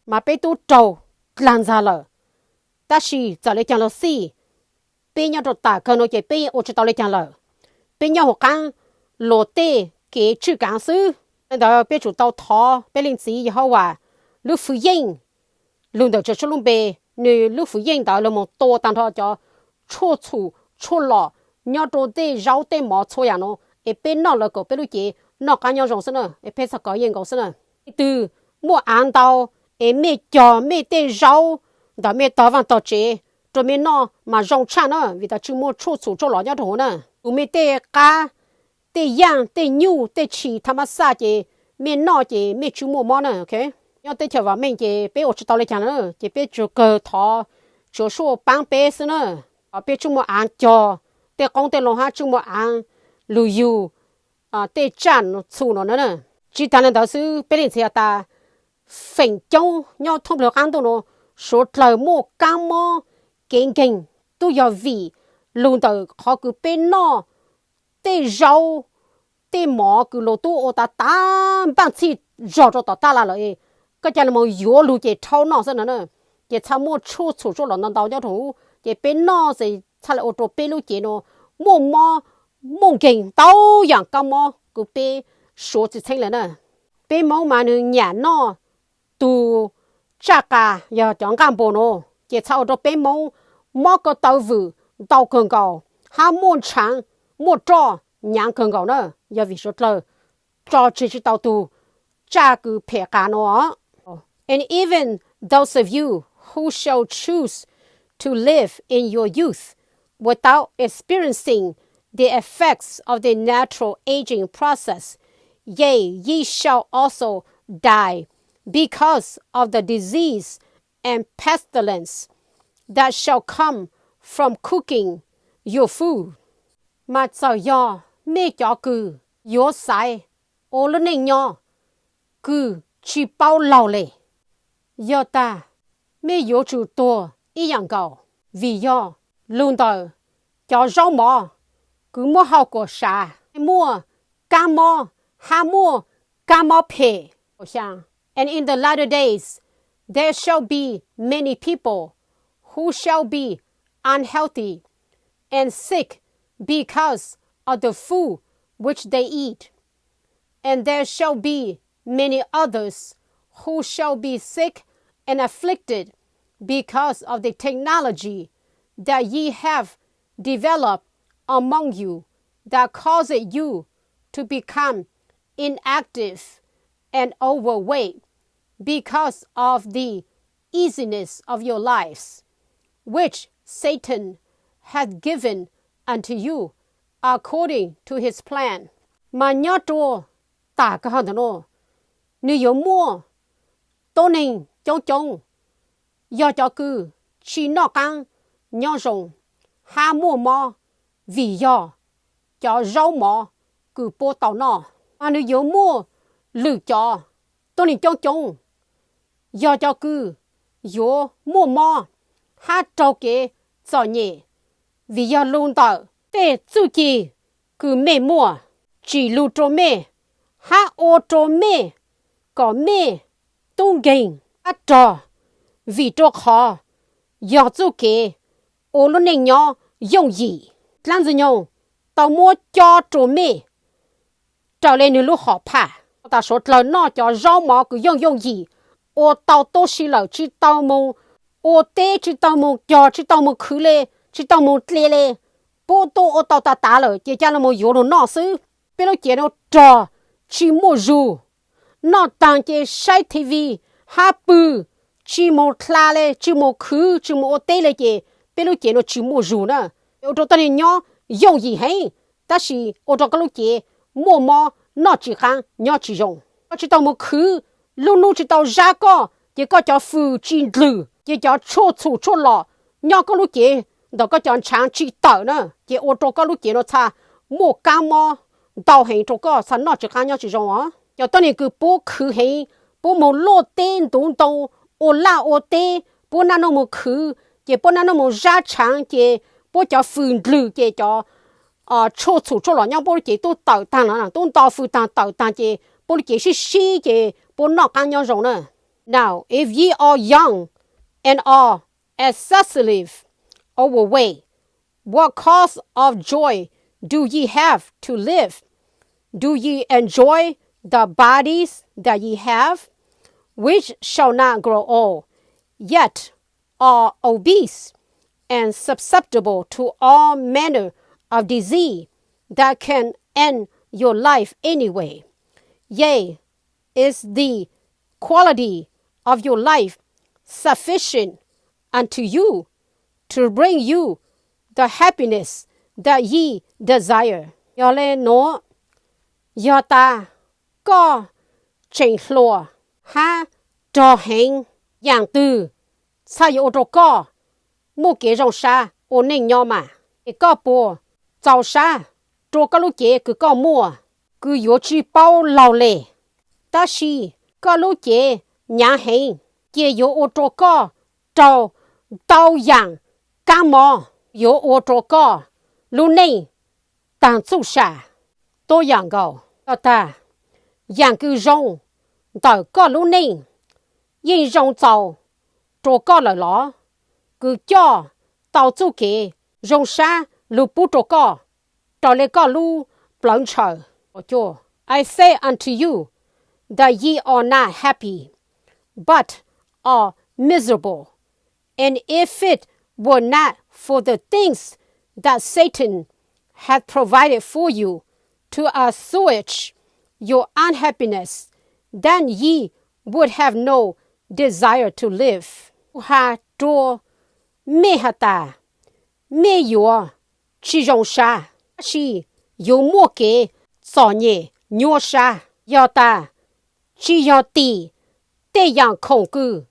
Mas peb tub raug dlaag ntxag lawm, tab sis txawm le caag lug xij, peb nyob rua tam kawg nuav ces peb ua tsi tau le caag lawm. Peb nyob huv qaab luas tej kev tswj kaav xwb. Le ntawd peb tsum tau thov peb leej txiv Yehauvas lub fwv yeej lug ntawm Tswv Yexus lub npe, nwg lub fwv yeej ntawd lug moog tua taag nrho cov tshuaj txhum tshuaj lom nyob rua tej zaub tej mov txhua yaam nuav, es peb noj lawm kuas peb lub cev noj qaab nyob zoo xwb na, es peb txha kov yeej nkaus xwb na. Leej twg muaj aav ntau, es mej cog mej tej zaub ntawm mej tog vaaj tog tsev rua mej noj mas zoo tshaj na, vim tas tsi muaj tshuaj txhum tshuaj lom nyob rua huv na. Tug mej tej qab, tej yaaj, tej nyuj, tej tshis tha mab xaj ces mej noj ces mej tsi muaj mob na. Nyob teb chaws vam meej ces peb ua tsi tau le caag lawm, ces peb tsuas kawg thov Tswv Yexus paab peb xwb na. Peb tsi muaj aav cog tej qoob tej loo hab tsi muaj aav lug yug tej tsaj txhu no na. Tsi taag le ntawd xwb, peb leej txiv has tas, feem coob nyob thoob plawg qaab ntuj nuav, suav dlawg muaj kaab mob kev nkeeg tub yog vim lug ntawm qhov kws peb noj tej zaub, tej mov kws luas tub ua tas tas npaaj txhij zog rua tom taj laj lawm, koj ca le moog yuav lug ces rhaub noj xwb no na. Ces txha muaj tshuaj txhum tshuaj lom ntau ntau nyob rua huv, ces peb noj ces txha le ua rua peb lub cev nuav muaj mob, muaj nkeeg ntau yaam kaab mob kws peb suav tsi txheeb le na. Peb Moob mas nwg nyam noj tug tsaj qas yog cov nqaj npua nuav, ces txha ua rua peb Moob mob ko taw vwm ntau kawg nkaus, hab muaj ntshaav, muaj roj nyaav kawg nkaus na, yog vim suav dlawg tso tseg tsi tau tug tsaj kws phem qas nuav. And even those of you who shall choose to live in your youth without experiencing the effects of the natural aging process, yea, ye shall also die because of the disease and pestilence that shall come from cooking your food. Mas txawm yog mej cov kws yuav xaiv ua lub neej nyob kws tsi paub laug le, yog tas mej yuav tsum tuag ib yaam nkaus, vim yog lug ntawm cov zaub mov kws muab hau kuas sav, muaj kaab mob, hab muaj kaab mob phem. And in the latter days there shall be many people who shall be unhealthy and sick because of the food which they eat. And there shall be many others who shall be sick and afflicted because of the technology that ye have developed among you, that causes you to become inactive and overweight because of the easiness of your lives, which Satan hath given unto you according to his plan. Mas nyob rua tam kawg ntawm nuav, nwg yuav muaj tuab neeg coob coob yog cov kws tsi noj qaab nyob zoo hab muaj mob vim yog cov zaub mov kws puab tau noj. Mas nwg yuav muaj lwm cov tuab neeg coob coob yog cov kws yuav muaj mob hab raug kev txom nyem vim yog lug ntawm tej txuj ci kws mej muaj, tsim lug rua mej hab ua rua mej kom mej tub nkeeg hab rog, vim rua qhov yog txuj kev ua lub neej nyob yooj yim. Dlaab Ntxwg Nyoog tau muab cob rua mej raws le nwg lub hom phaj. Taag suav dlawg noj cov zaub mov kws yooj yooj yim, ua tau tuab si lawm, tsi tau moog ua teb, tsi tau moog cog, tsi tau moog khwv le, tsi tau moog dle le, puab tub ua tau tas tas lawm ces ca le moog yuav lug noj xwb. Peb lub cev nuav rog tsi muaj zug, noj taag ces saib T V hab pw, tsi moog dlha le, tsi moog khwv, tsi moog ua teb le ces peb lub cev nuav tsi muaj zug na. Ua rua tuab neeg nyob yooj yim heev, tab sis ua rua koj lub cev muaj mob, noj tsi qaab, nyob tsi zoo. Koj tsi tau moog khwv, lub nub tsi tau zab koj ces koj cov fws tsi ndlwg ces cov tshuaj txhum tshuaj lom nyob koj lub cev ntawm koj cov ntshaav tsi tawm na, ces ua rua koj lub cev nuav txha muaj kaab mob ntau heev rua koj txha noj tsi qaab nyob tsi zoo os. Cov tuab neeg kws puab khwv heev, puab moog luaj teb ntuv ntoo, ua laj ua teb, puab naj noj moog khwv ces puab naj noj moog zab tshaav ces puab cov fws ndlwg ces cov tshuaj txhum tshuaj lom nyob puab lub cev tub tawm taag no, tub nto fws taag tawm taag ces puab lub cev sib sib ces puab noj qaab nyob zoo na. Now, if ye are young and are excessively overweight, what cause of joy do ye have to live? Do ye enjoy the bodies that ye have, which shall not grow old, yet are obese and susceptible to all manner of disease that can end your life anyway? Yea, is the quality of your life sufficient unto you to bring you the happiness that ye desire? Yog le nuav, yog tas koj tseem hluas hab rog heev, yaam twg txhaj yuav ua rua koj muaj kev zoo sab ua neej nyob mas? Es koj puas txaus sab rua koj lub cev kws koj muaj kws yuav tsi paub laug le? Tab sis koj lub cev hnyav heev, ces yuav ua rua koj raug ntau yaam kaab mob, yuav ua rua koj lub neej taag txuj sa. Tuab yaam nkaus, yog tas yaam kws zoo ntawm koj lub neej yeej zoo txaus rua koj lawm los, kws coj tau txuj kev zoo sab lug pub rua koj raws le koj lub plawv ntshaw. I say unto you that ye are not happy, but are miserable. And if it were not for the things that Satan hath provided for you to assuage your unhappiness, then ye would have no desire to live. Kuv has rua mej has tas, mej yuav tsi zoo sab, tab sis yuav muaj kev txom nyem nyuaj sab, yog tas tsi yog tim tej yaam khoom kws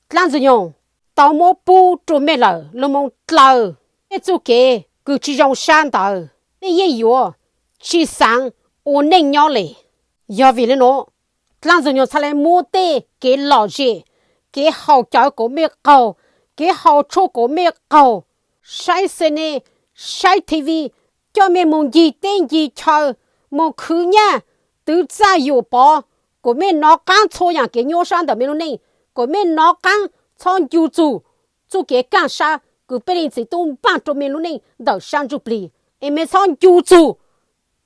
dlaab Ntxwg Nyoog tau muab pub rua mej lawm lug moo dlaws mej txuj kev kws tsi zoo sab ntawd, mej yeej yuav tsi xaav ua neej nyob le. Yog vim le nuav, dlaab Ntxwg Nyoog txhaj le muab tej kev lom zem, kev haus cawv kuas mej qaug, kev haus tshuaj kuas mej qaug, saib xene, saib T V, coj mej moog ncig teb ncig chaw, moog khwv nyaj, twv txaj yuam pov, kuas mej nov qaab txhua yaam kev nyuaj sab ntawm mej lub neej, kuas mej nov qaab txhob ncu txug txuj kev kaaj sab kws peb Leej Txiv tub npaaj rua mej lub neej ntawm sab ntsuj plig, es mej txhob ncu txug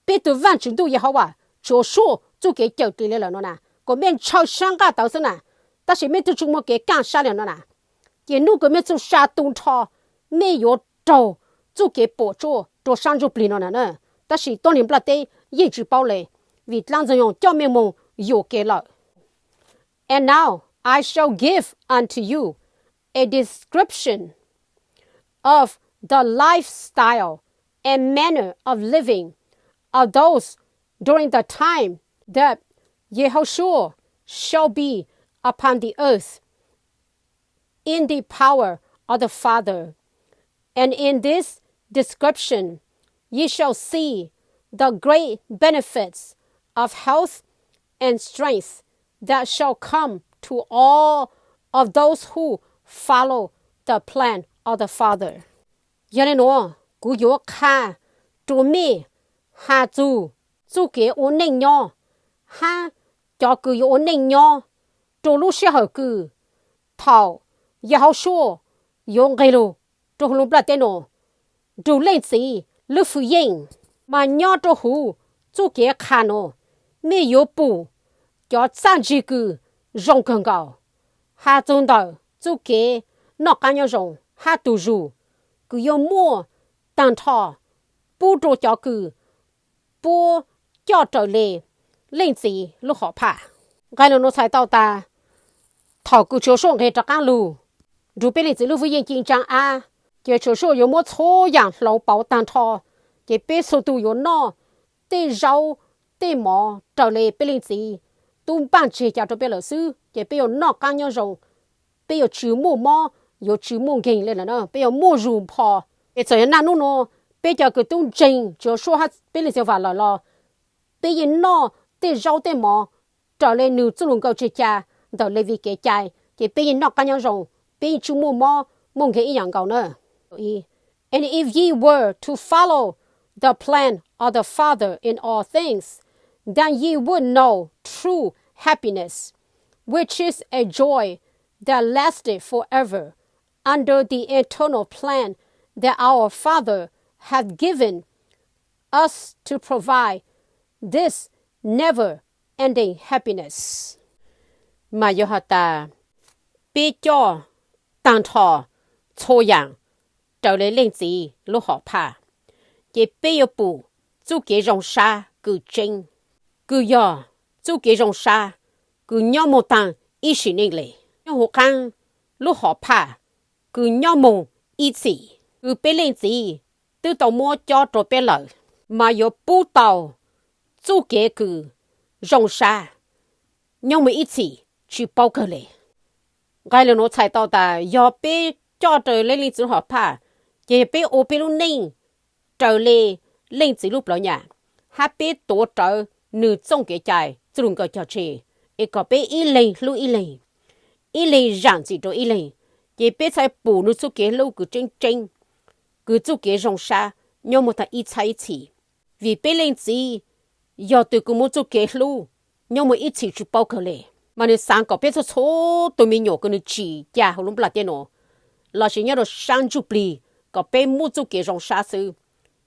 peb tug Vaajtswv Ntuj Yehauvas tsuav suaj txuj kev cawm dim le lawm no na, kuas mej ntshaw sab nqaj tawv xwb na, tab sis mej tub tsi muaj kev kaaj sab le no na. Ces nub kws mej txuj sa tu nrho, mej yuav raug txuj kev puam tsuaj rua sab ntsuj plig no na. Tab sis tuab neeg nplaj teb yeej tsi paub le, vim dlaab Ntxwg Nyoog coj mej moog yuam kev lawm. And now I shall give unto you a description of the lifestyle and manner of living of those during the time that Yehoshua shall be upon the earth in the power of the Father. And in this description ye shall see the great benefits of health and strength that shall come to all of those who follow the plan of the Father. Yog li nuav, kuv yuav qha rua mej has txug txuj kev ua neej nyob hab cov kws yuav ua neej nyob rua lub sij hawm kws thaum Yehaushuaj yuav nqeg lug rua huv lub nplaj teb nuav nrug Leej Txiv lub hwj yeej. Mas nyob rua huv txuj kev qha nuav, mej yuav pum cov txaj ntsig kws zoo kawg nkaus has txug ntawm txuj kev noj qaab nyob zoo hab tug zug kws yuav muaj taag nrho pub rua cov kws puab coj raws le Leej Txiv lub hom phaj. Nqe lug nuav txhais tau tas thaum kws Tswv Yehaushuaj nqeg rov qaab lug nrug peb Leej Txiv lub hwj yeej ci ntsaa ab, ces Tswv Yehaushuaj yuav muab txhua yaam hloov pauv taag nrho, ces peb txhua tug yuav noj tej zaub tej mov raws le peb Leej Txiv tub npaaj tseg ca rua peb lawm xwb, ces peb yuav noj qaab nyob zoo, peb yuav tsi muaj mob, yuav tsi muaj nkeeg le lawm na, peb yuav muaj zug npho. Es txawm yog naj nub nuav peb cov kws tub ntseeg Tswv Yehaushuaj hab peb Leej Txiv Vam lawm los peb yeej noj tej zaub tej mov raws le nws txuj lug nkaus tseg ca ntawm Levis kev cai, ces peb yeej noj qaab nyob zoo, peb yeej tsi muaj mob muaj nkeeg ib yaam nkaus na. And if ye were to follow the plan of the Father in all things, then ye would know true happiness, which is a joy that lasted forever under the eternal plan that our Father hath given us to provide this never-ending happiness. Mas yog has tas peb coj taag nrho txhua yaam raws le Leej Txiv lub hom phaj, ces peb yuav pum txuj kev zoo sab kws tseeb, kws yog txuj kev zoo sab kws nyob moog taag ib sim neej le. Nyob huv qaab lub hom phaj kws nyob moog ib txhis, kws peb Leej Txiv twb tau muab cob rua peb lawm, mas yuav pub tau txuj kev kws zoo sab nyob moog ib txhis tsi paub kawg le. Nqe lug nuav txhais tau tas yog peb coj raws le Leej Txiv lub hom phaj, ces yog peb ua peb lub neej raws le Leej Txiv lub plawv nyam, hab peb tuav rawv nws txooj kev cai txuj lug nkaus cog tseg, es kom peb ib leeg hlub ib leeg, ib leeg zaam txim rua ib leeg, ces peb txhaj pum nws txuj kev hlub kws tseeb tseeb, kws txuj kev zoo sab nyob moog taag ib txhab ib txhis. Vim peb Leej Txiv yog tug kws muaj txuj kev hlub nyob moog ib txhis tsi paub kawg le, mas nws xaav kom peb txhua txhua tug me nyuam kws nws tsim ca huv lub nplaj teb nuav lossis nyob rua sab ntsuj plig kom peb muaj txuj kev zoo sab xwb,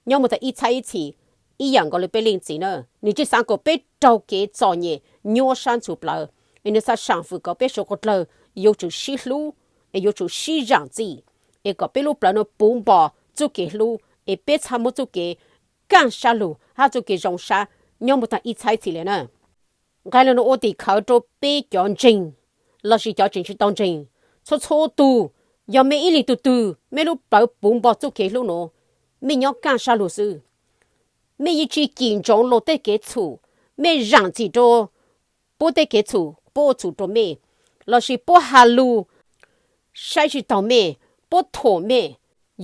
nyob moog taag ib txhab ib txhis ib yaam nkaus le peb Leej Txiv na. Nws tsi xaav kom peb raug kev txom nyem nyuab sab ntxhuv plawv, es nws xaav saam fwm kom peb suav dlawg yuav tsum sib hlub, es yuav tsum sib zaam txim, es kom peb lub plawv nuav puv npo txuj kev hlub, es peb txhaj muaj txuj kev kaaj sab lug hab txuj kev zoo sab nyob moog taag ib txhab ib txhis le na. Nqe lug nuav ua tim khawv rua peb cov ntseeg lossis cov tseem tsi tau ntseeg. Txhua txhua tug, yog mej ib leeg tug twg mej lub plawv puv npo txuj kev hlub nuav, mej nyob kaaj sab lug xwb. Mej yeej tsi cim ntsoov luag tej kev txhum, mej zaam txim rua puab tej kev txhum puab ua txhum rua mej, lossis puab has lug saib tsi taug mej, puab thuam mej,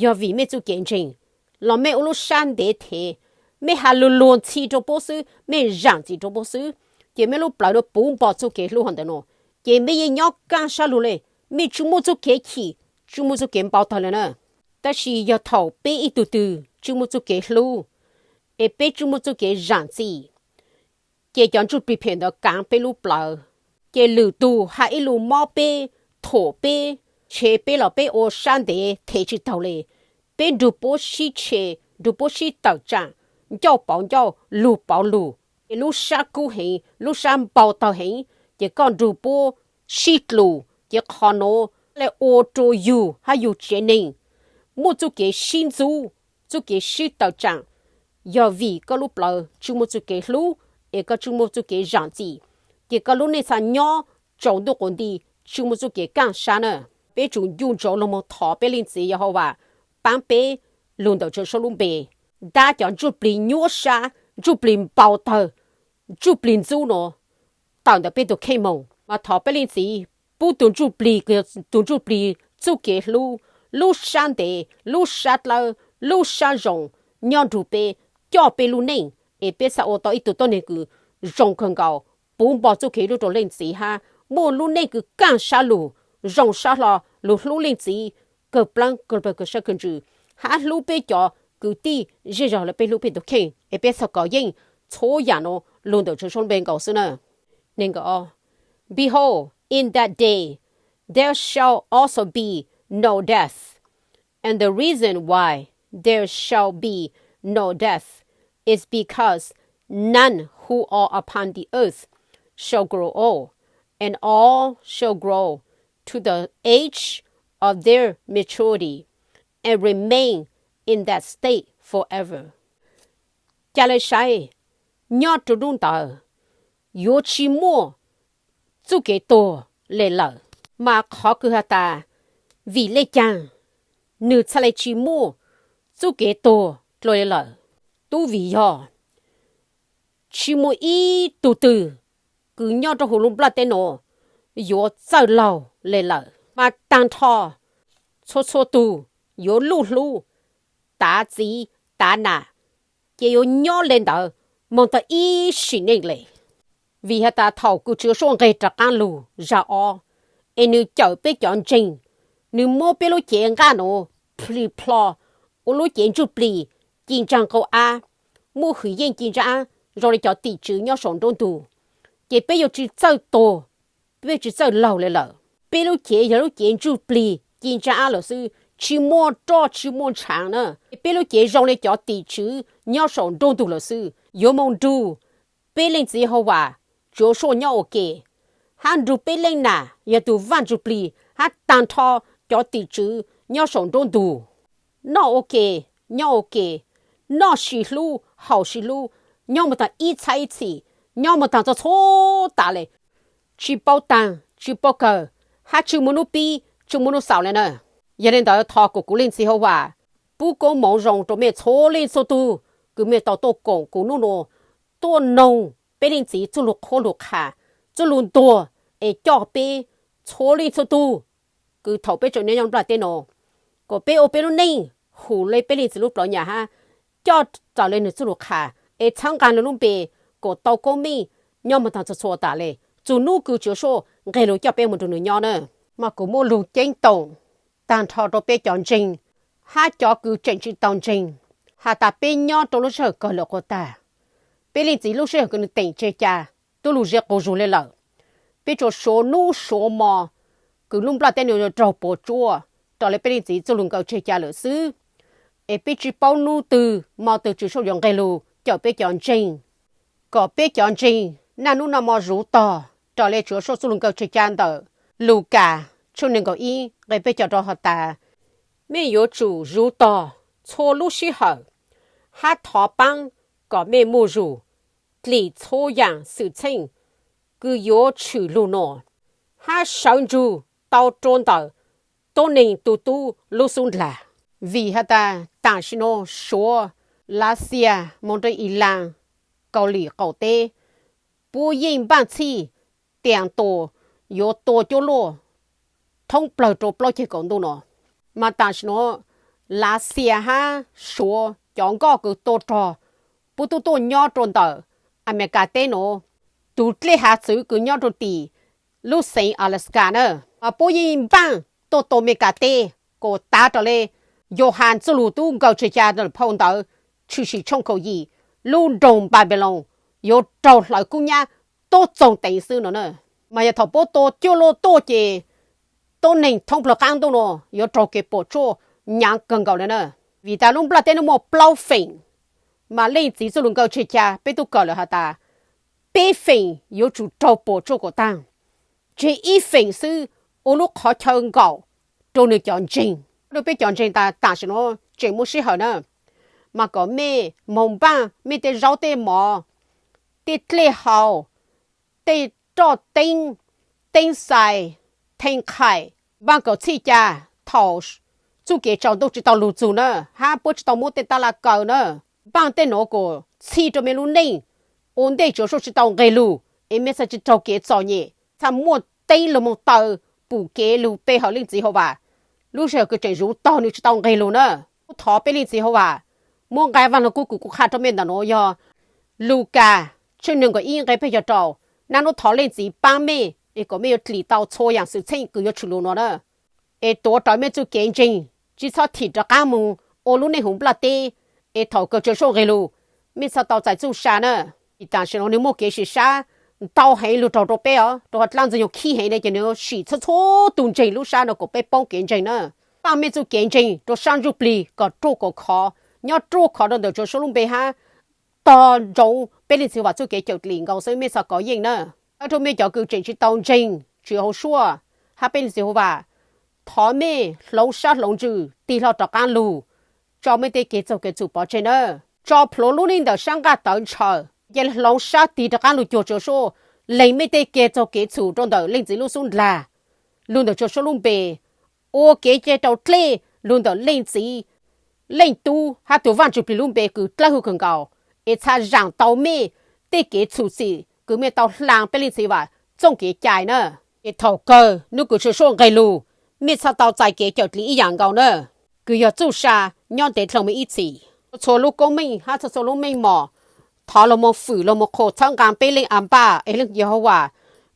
yog vim mej txuj kev ntseeg, los mej ua lub sab ntev thev, mej has lug luag ntxhi rua puab xwb, mej zaam txim rua puab xwb, ces mej lub plawv nuav puv npo txuj kev hlub hov ntawm nuav, ces mej yeej nyob kaaj sab lug le, mej tsi muaj txuj kev chim, tsi muaj txuj kev npau taug le na. Tab sis yog thaum peb ib tug twg tsi muaj txuj kev hlub, es peb tsi muaj txuj kev zaam txim, ces cov ntsuj plig phem ntawd kaav peb lub plawv, ces lwm tug has ib lus mob peb, thuam peb, tshev peb los peb ua sab ntev thev tsi taug le. Peb nrug puab sib tshev, nrug puab sib tawm tsaam, ncauj pauv ncauj, lug pauv lug, ces lub sab kub heev, lub sab npau taug heev, ces koj nrug puab sib dlus, ces qhov nuav le ua rua yug hab yug tsev neeg muaj txuj kev sib ntxub, txuj kev sib tawm tsaam, yog vim koj lub plawv tsi muaj txuj kev hlub, es koj tsi muaj txuj kev zaam txim, ces koj lub neej txhaj nyob tsaus ntuj quas nti, tsi muaj txuj kev kaaj sab na. Peb tsum ncu ntsoov lug moog thov peb Leej Txiv Yehauvas paab peb lug ntawm Tswv Yexus lub npe, dab cov ntsuj plig nyuab sab ntsuj plig npau tawg, ntsuj plig ntxub no tawm ntawm peb tus kheej moog. Mas thov peb leej txiv pub tus ntsuj plig, tus ntsuj plig txuj kev hlub, lub sab ntev, lub sab dlawb, lub sab zoo nyob nrug peb, coj peb lub neej es peb xaav ua tau ib tug tuab neeg kws zoo kawg nkaus, puv npo txuj kev hlub rua leej txiv hab muaj lub neej kws kaaj sab lug, zoo sab hlo, lug hlub leej txiv kawg plaab kawg pawg kawg sab kawg ntsws, hab hlub peb cov kwv tij zej zog lawv peb hlub peb tug kheej es peb txhaj kov yeej txhua yaam nuav lug ntawm Tswv Yexus lub npe nkaus xwb na. Behold, in that day there shall also be no death. And the reason why there shall be no death is because none who are upon the earth shall grow old, and all shall grow to the age of their maturity, and remain in that state forever. Ca le saib, nyob rua nub ntawd yuav tsi muaj txuj kev tuag le lawm. Mas qhov kws has tas vim le caag nwg txhaj le tsi muaj txuj kev tuag dlua le lawm? Tub vim yog tsi muaj ib tug twg kws nyob rua huv lub nplaj teb nuav yuav txawj laug le lawm. Mas taag nrho txhua txhua tug yuav luj hlub tav txiv tav nam, ces yuav nyob le ntawd moog tag ib sim neej le. Vim has tas thaum kws Tswv Yexus nqeg rov qaab lug zag ob, es nwg cawm peb cov ntseeg, nwg muab peb lub cev nqaj nuav plhis plho ua lub cev ntsuj plig ci ntsaa nqau ab, muaj hwm yeej ci ntsaa ab zoo le cov tim tswv nyob saum nruab ntug, ces peb yuav tsi txawj tuag, peb tsi txawj laug le lawm. Peb lub cev yog lub cev ntsuj plig ci ntsaa ab lawm xwb, tsi muaj roj tsi muaj ntshaav na. Peb lub cev zoo le cov tim tswv nyob saum nruab ntug lawm xwb, yuav moog nrug peb Leej Txiv Yehauvas, Tswv Yexus nyob ua ke, hab nrug peb Leej Nam yog tug Vaaj Ntsuj Plig hab taag nrho cov tim tswv nyob saum nruab ntug, noj ua ke, nyob ua ke, noj sib hlub haus sib hlub, nyob moog taag ib txhab ib txhim, nyob moog taag txhua txhua tas le, tsi paub taag tsi paub kawg, hab tsi muaj nub pib tsi muaj nub xaus le na. Yog le ntawd thov kuas kuv Leej Txiv Yehauvas pub koob moov zoo rua mej txhua leej txhua tug kws mej tau tuaj koom kuv nub nua, tuaj noog peb Leej Txiv txuj lug qhuab lug qha, txuj lug ntuas, es coj peb txhua leej txhua tug kws thaum peb tseem nyob nyob nplaj teb nuav, kuas peb ua peb lub neej hum le peb Leej Txiv lub plawv nyam hab coj raws le nwg txuj lug qha, es txhawb nqaa nwg lub npe kuas tau koob meej nyob moog taag txhua txhua tas le, txug nub kws Tswv Yexus nqeg lug coj peb moog nrug nwg nyob na. Mas kuv muaj lug ceeb toom taag nrho rua peb cov ntseeg hab cov kws tseem tsi tau ntseeg, has tas peb nyob rua lub sij hawm kawg lawm quas taag, peb Leej Txiv lub sij hawm kws nwg teem tseg ca tub lug ze quas zug le lawm. Peb tsuas suav nub suav mo kws lub nplaj teb nuav yuav raug puas tsuaj raws le peb Leej Txiv txuj lug nkaw tseg ca lawm xwb. Es peb tsi paub nub twg mo twg Tswv Yexus yuav nqeg lug cawm peb cov ntseeg, kom peb cov ntseeg naj nub naj mo zuv tog raws le Tswv Yexus txuj lug nkaw tseg ca ntawm Lukas tshooj neeg nkaum ib nqe peb caug rau has tas, mej yuav tsum zuv tog txhua lub sij hawm, hab thov paab kom mej muaj zug dlim txhua yaam xwm txheej kws yuav tshwm lug nuav, hab sawv ntsug tau rua ntawm tuab neeg tug tub lub xub nrag. Vim has tas taam sim nuav Suav, Lav Xias moog rua Ilaan, Kaus Lim qaum teb, puab yeej npaaj txhij tias tuas yuav tua cuaj luaj thoob plawg rua plaub ceg kaum ntuj nuav. Mas taam sim nuav Lav Xias hab Suav cov nkoj kws tua rog puab tub tuaj nyob rua ntawm Amelikas teb nuav, tug dlej hav txwv kws nyob rua tim lub xeev Alaska na, mas puab yeej npaaj tuaj tua Amelikas teb, kuas tav raws le Yauhas txuj lug tub nkaw tseg ca ntawm phau ntawv Tshwm Sim tshooj kaum yim, lub nroog Npanpiloos yuav raug hlawv kub nyab tuab txoog teev xwb no na. Mas yog thaum puab tua cuaj luaj tuaj ces tuab neeg thoob plawg qaab ntuj nuav yuav raug kev puam tsuaj nyaav kawg nkaus le na. Vim tas lub nplaj teb nuav muaj plaub feem, mas Leej Txiv txuj lug nkaw tseg ca peb tub kawm lawm has tas, peb feem yuav tsum raug puam tsuaj kuas taag, tseg ib feem xwb ua lub qhov chaw nkaum rua nwg cov ntseeg. Rua peb cov ntseeg tas taam sim nuav tseem muaj sij hawm na, mas kom mej moog npaaj mej tej zaub tej mov, tej dlej haus, tej roj teeb, teeb xais, thee qhaim, npaaj kom txhij ca thaum txuj kev tsaus ntuj tsi tau lug txug na, hab puab tsi tau muab tej tab laj kaw na. Npaaj tej nuav kuas txhij rau mej lub neej, ua ntej Tswv Yexus tsis tau nqeg lug, es mej txhaj tsis raug kev txom nyem, txhaj muaj teeb lug moog taw pum kev lug pe hawm Leej Txiv Jehovas. Lub sij hawm kws tseem zuv tog nwg tsis tau nqeg lug na. Kuv thov peb Leej Txiv Jehovas, muab nqai Vaaj Lug Kub kws kuv qha rau mej ntawm nuav yog Lukas tshooj neeg nkaum ib nqe peb caug rau, naj nub thov Leej Txiv paab mej es kom mej yuav dlim tau txhua yaam xwm txheej kws yuav tshwm lug nuav na. Es tuav rawv mej txuj kev ntseeg, tsis txhob thim rov qaab moog ua lub neej huv nplaj teb, es thaum kawg Tswv Yexus nqeg lug, mej txhaj tau txais txuj sa na. Tam sim no nwg muaj kev sim sab ntau heev lug raug rau peb os, rau qhov dlaab ntxwg nyoog khib heev ne ces nwg sim txhua txhua tug ntseeg lub sab no kom peb poob kev ntseeg na. Paab mej txuj kev ntseeg rua sab ntsuj plig kom ruaj kom khov, nyob ruaj khov rua ntawm Tswv Yexus lub npe hab tog ntsoov peb Leej Txiv Jehovas txuj kev cawm dlim nkaus xwb, mej txhaj kov yeej na. Rua mej cov kws tseem tsis tau ntseeg Tswv Yexus hab peb Leej Txiv Jehovas, thov mej hloov sab hloov ntsws tig hlo rov qaab lug, tso mej tej kev txaug kev txhum pov tseg na. Tso plhuav lub neej ntawm sab nqaj tawv ntshaw, cia li hloov sab tig rov qaab lug cuag Tswv Yexus, lees mej tej kev txaug kev txhum rua ntawm Leej Txiv lub xub ntiag, lug ntawm Tswv Yexus lub npe, ua kev cai raus dlej lug ntawm Leej Txiv, Leej Tub hab tug Vaajtswv Plig lub npe kws dlawb huv kawg nkaus, es txhaj zaam tau mej tej kev txhum txim kws mej tau hlaa peb Leej Txiv Jehovas txooj kev cai na. Es thaum kawg nub kws Tswv Yexus nqeg lug, mej txhaj tau txais kev cawm dlim ib yaam nkaus na, kws yog txuj sa nyob ntev dlhau mej ib txhis. Txhua lub koob meej hab txhua txhua lub meej mom, thov lug moog fwm lug moog qhuas txhawb nqaa peb Leej Anpaj es Leej Yehauvas,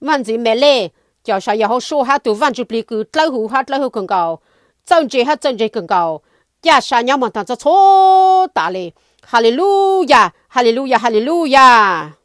Vaajntxwv Malej, Cawmseej Yexus hab tug Vaajtswv Plig kws dlawb huv hab dlawb huv kawg nkaus, txawj ntse hab txawj ntse kawg nkaus, caj sa nyob moog taag txhua txhua tas le. Haleluyas, haleluyas, haleluyas.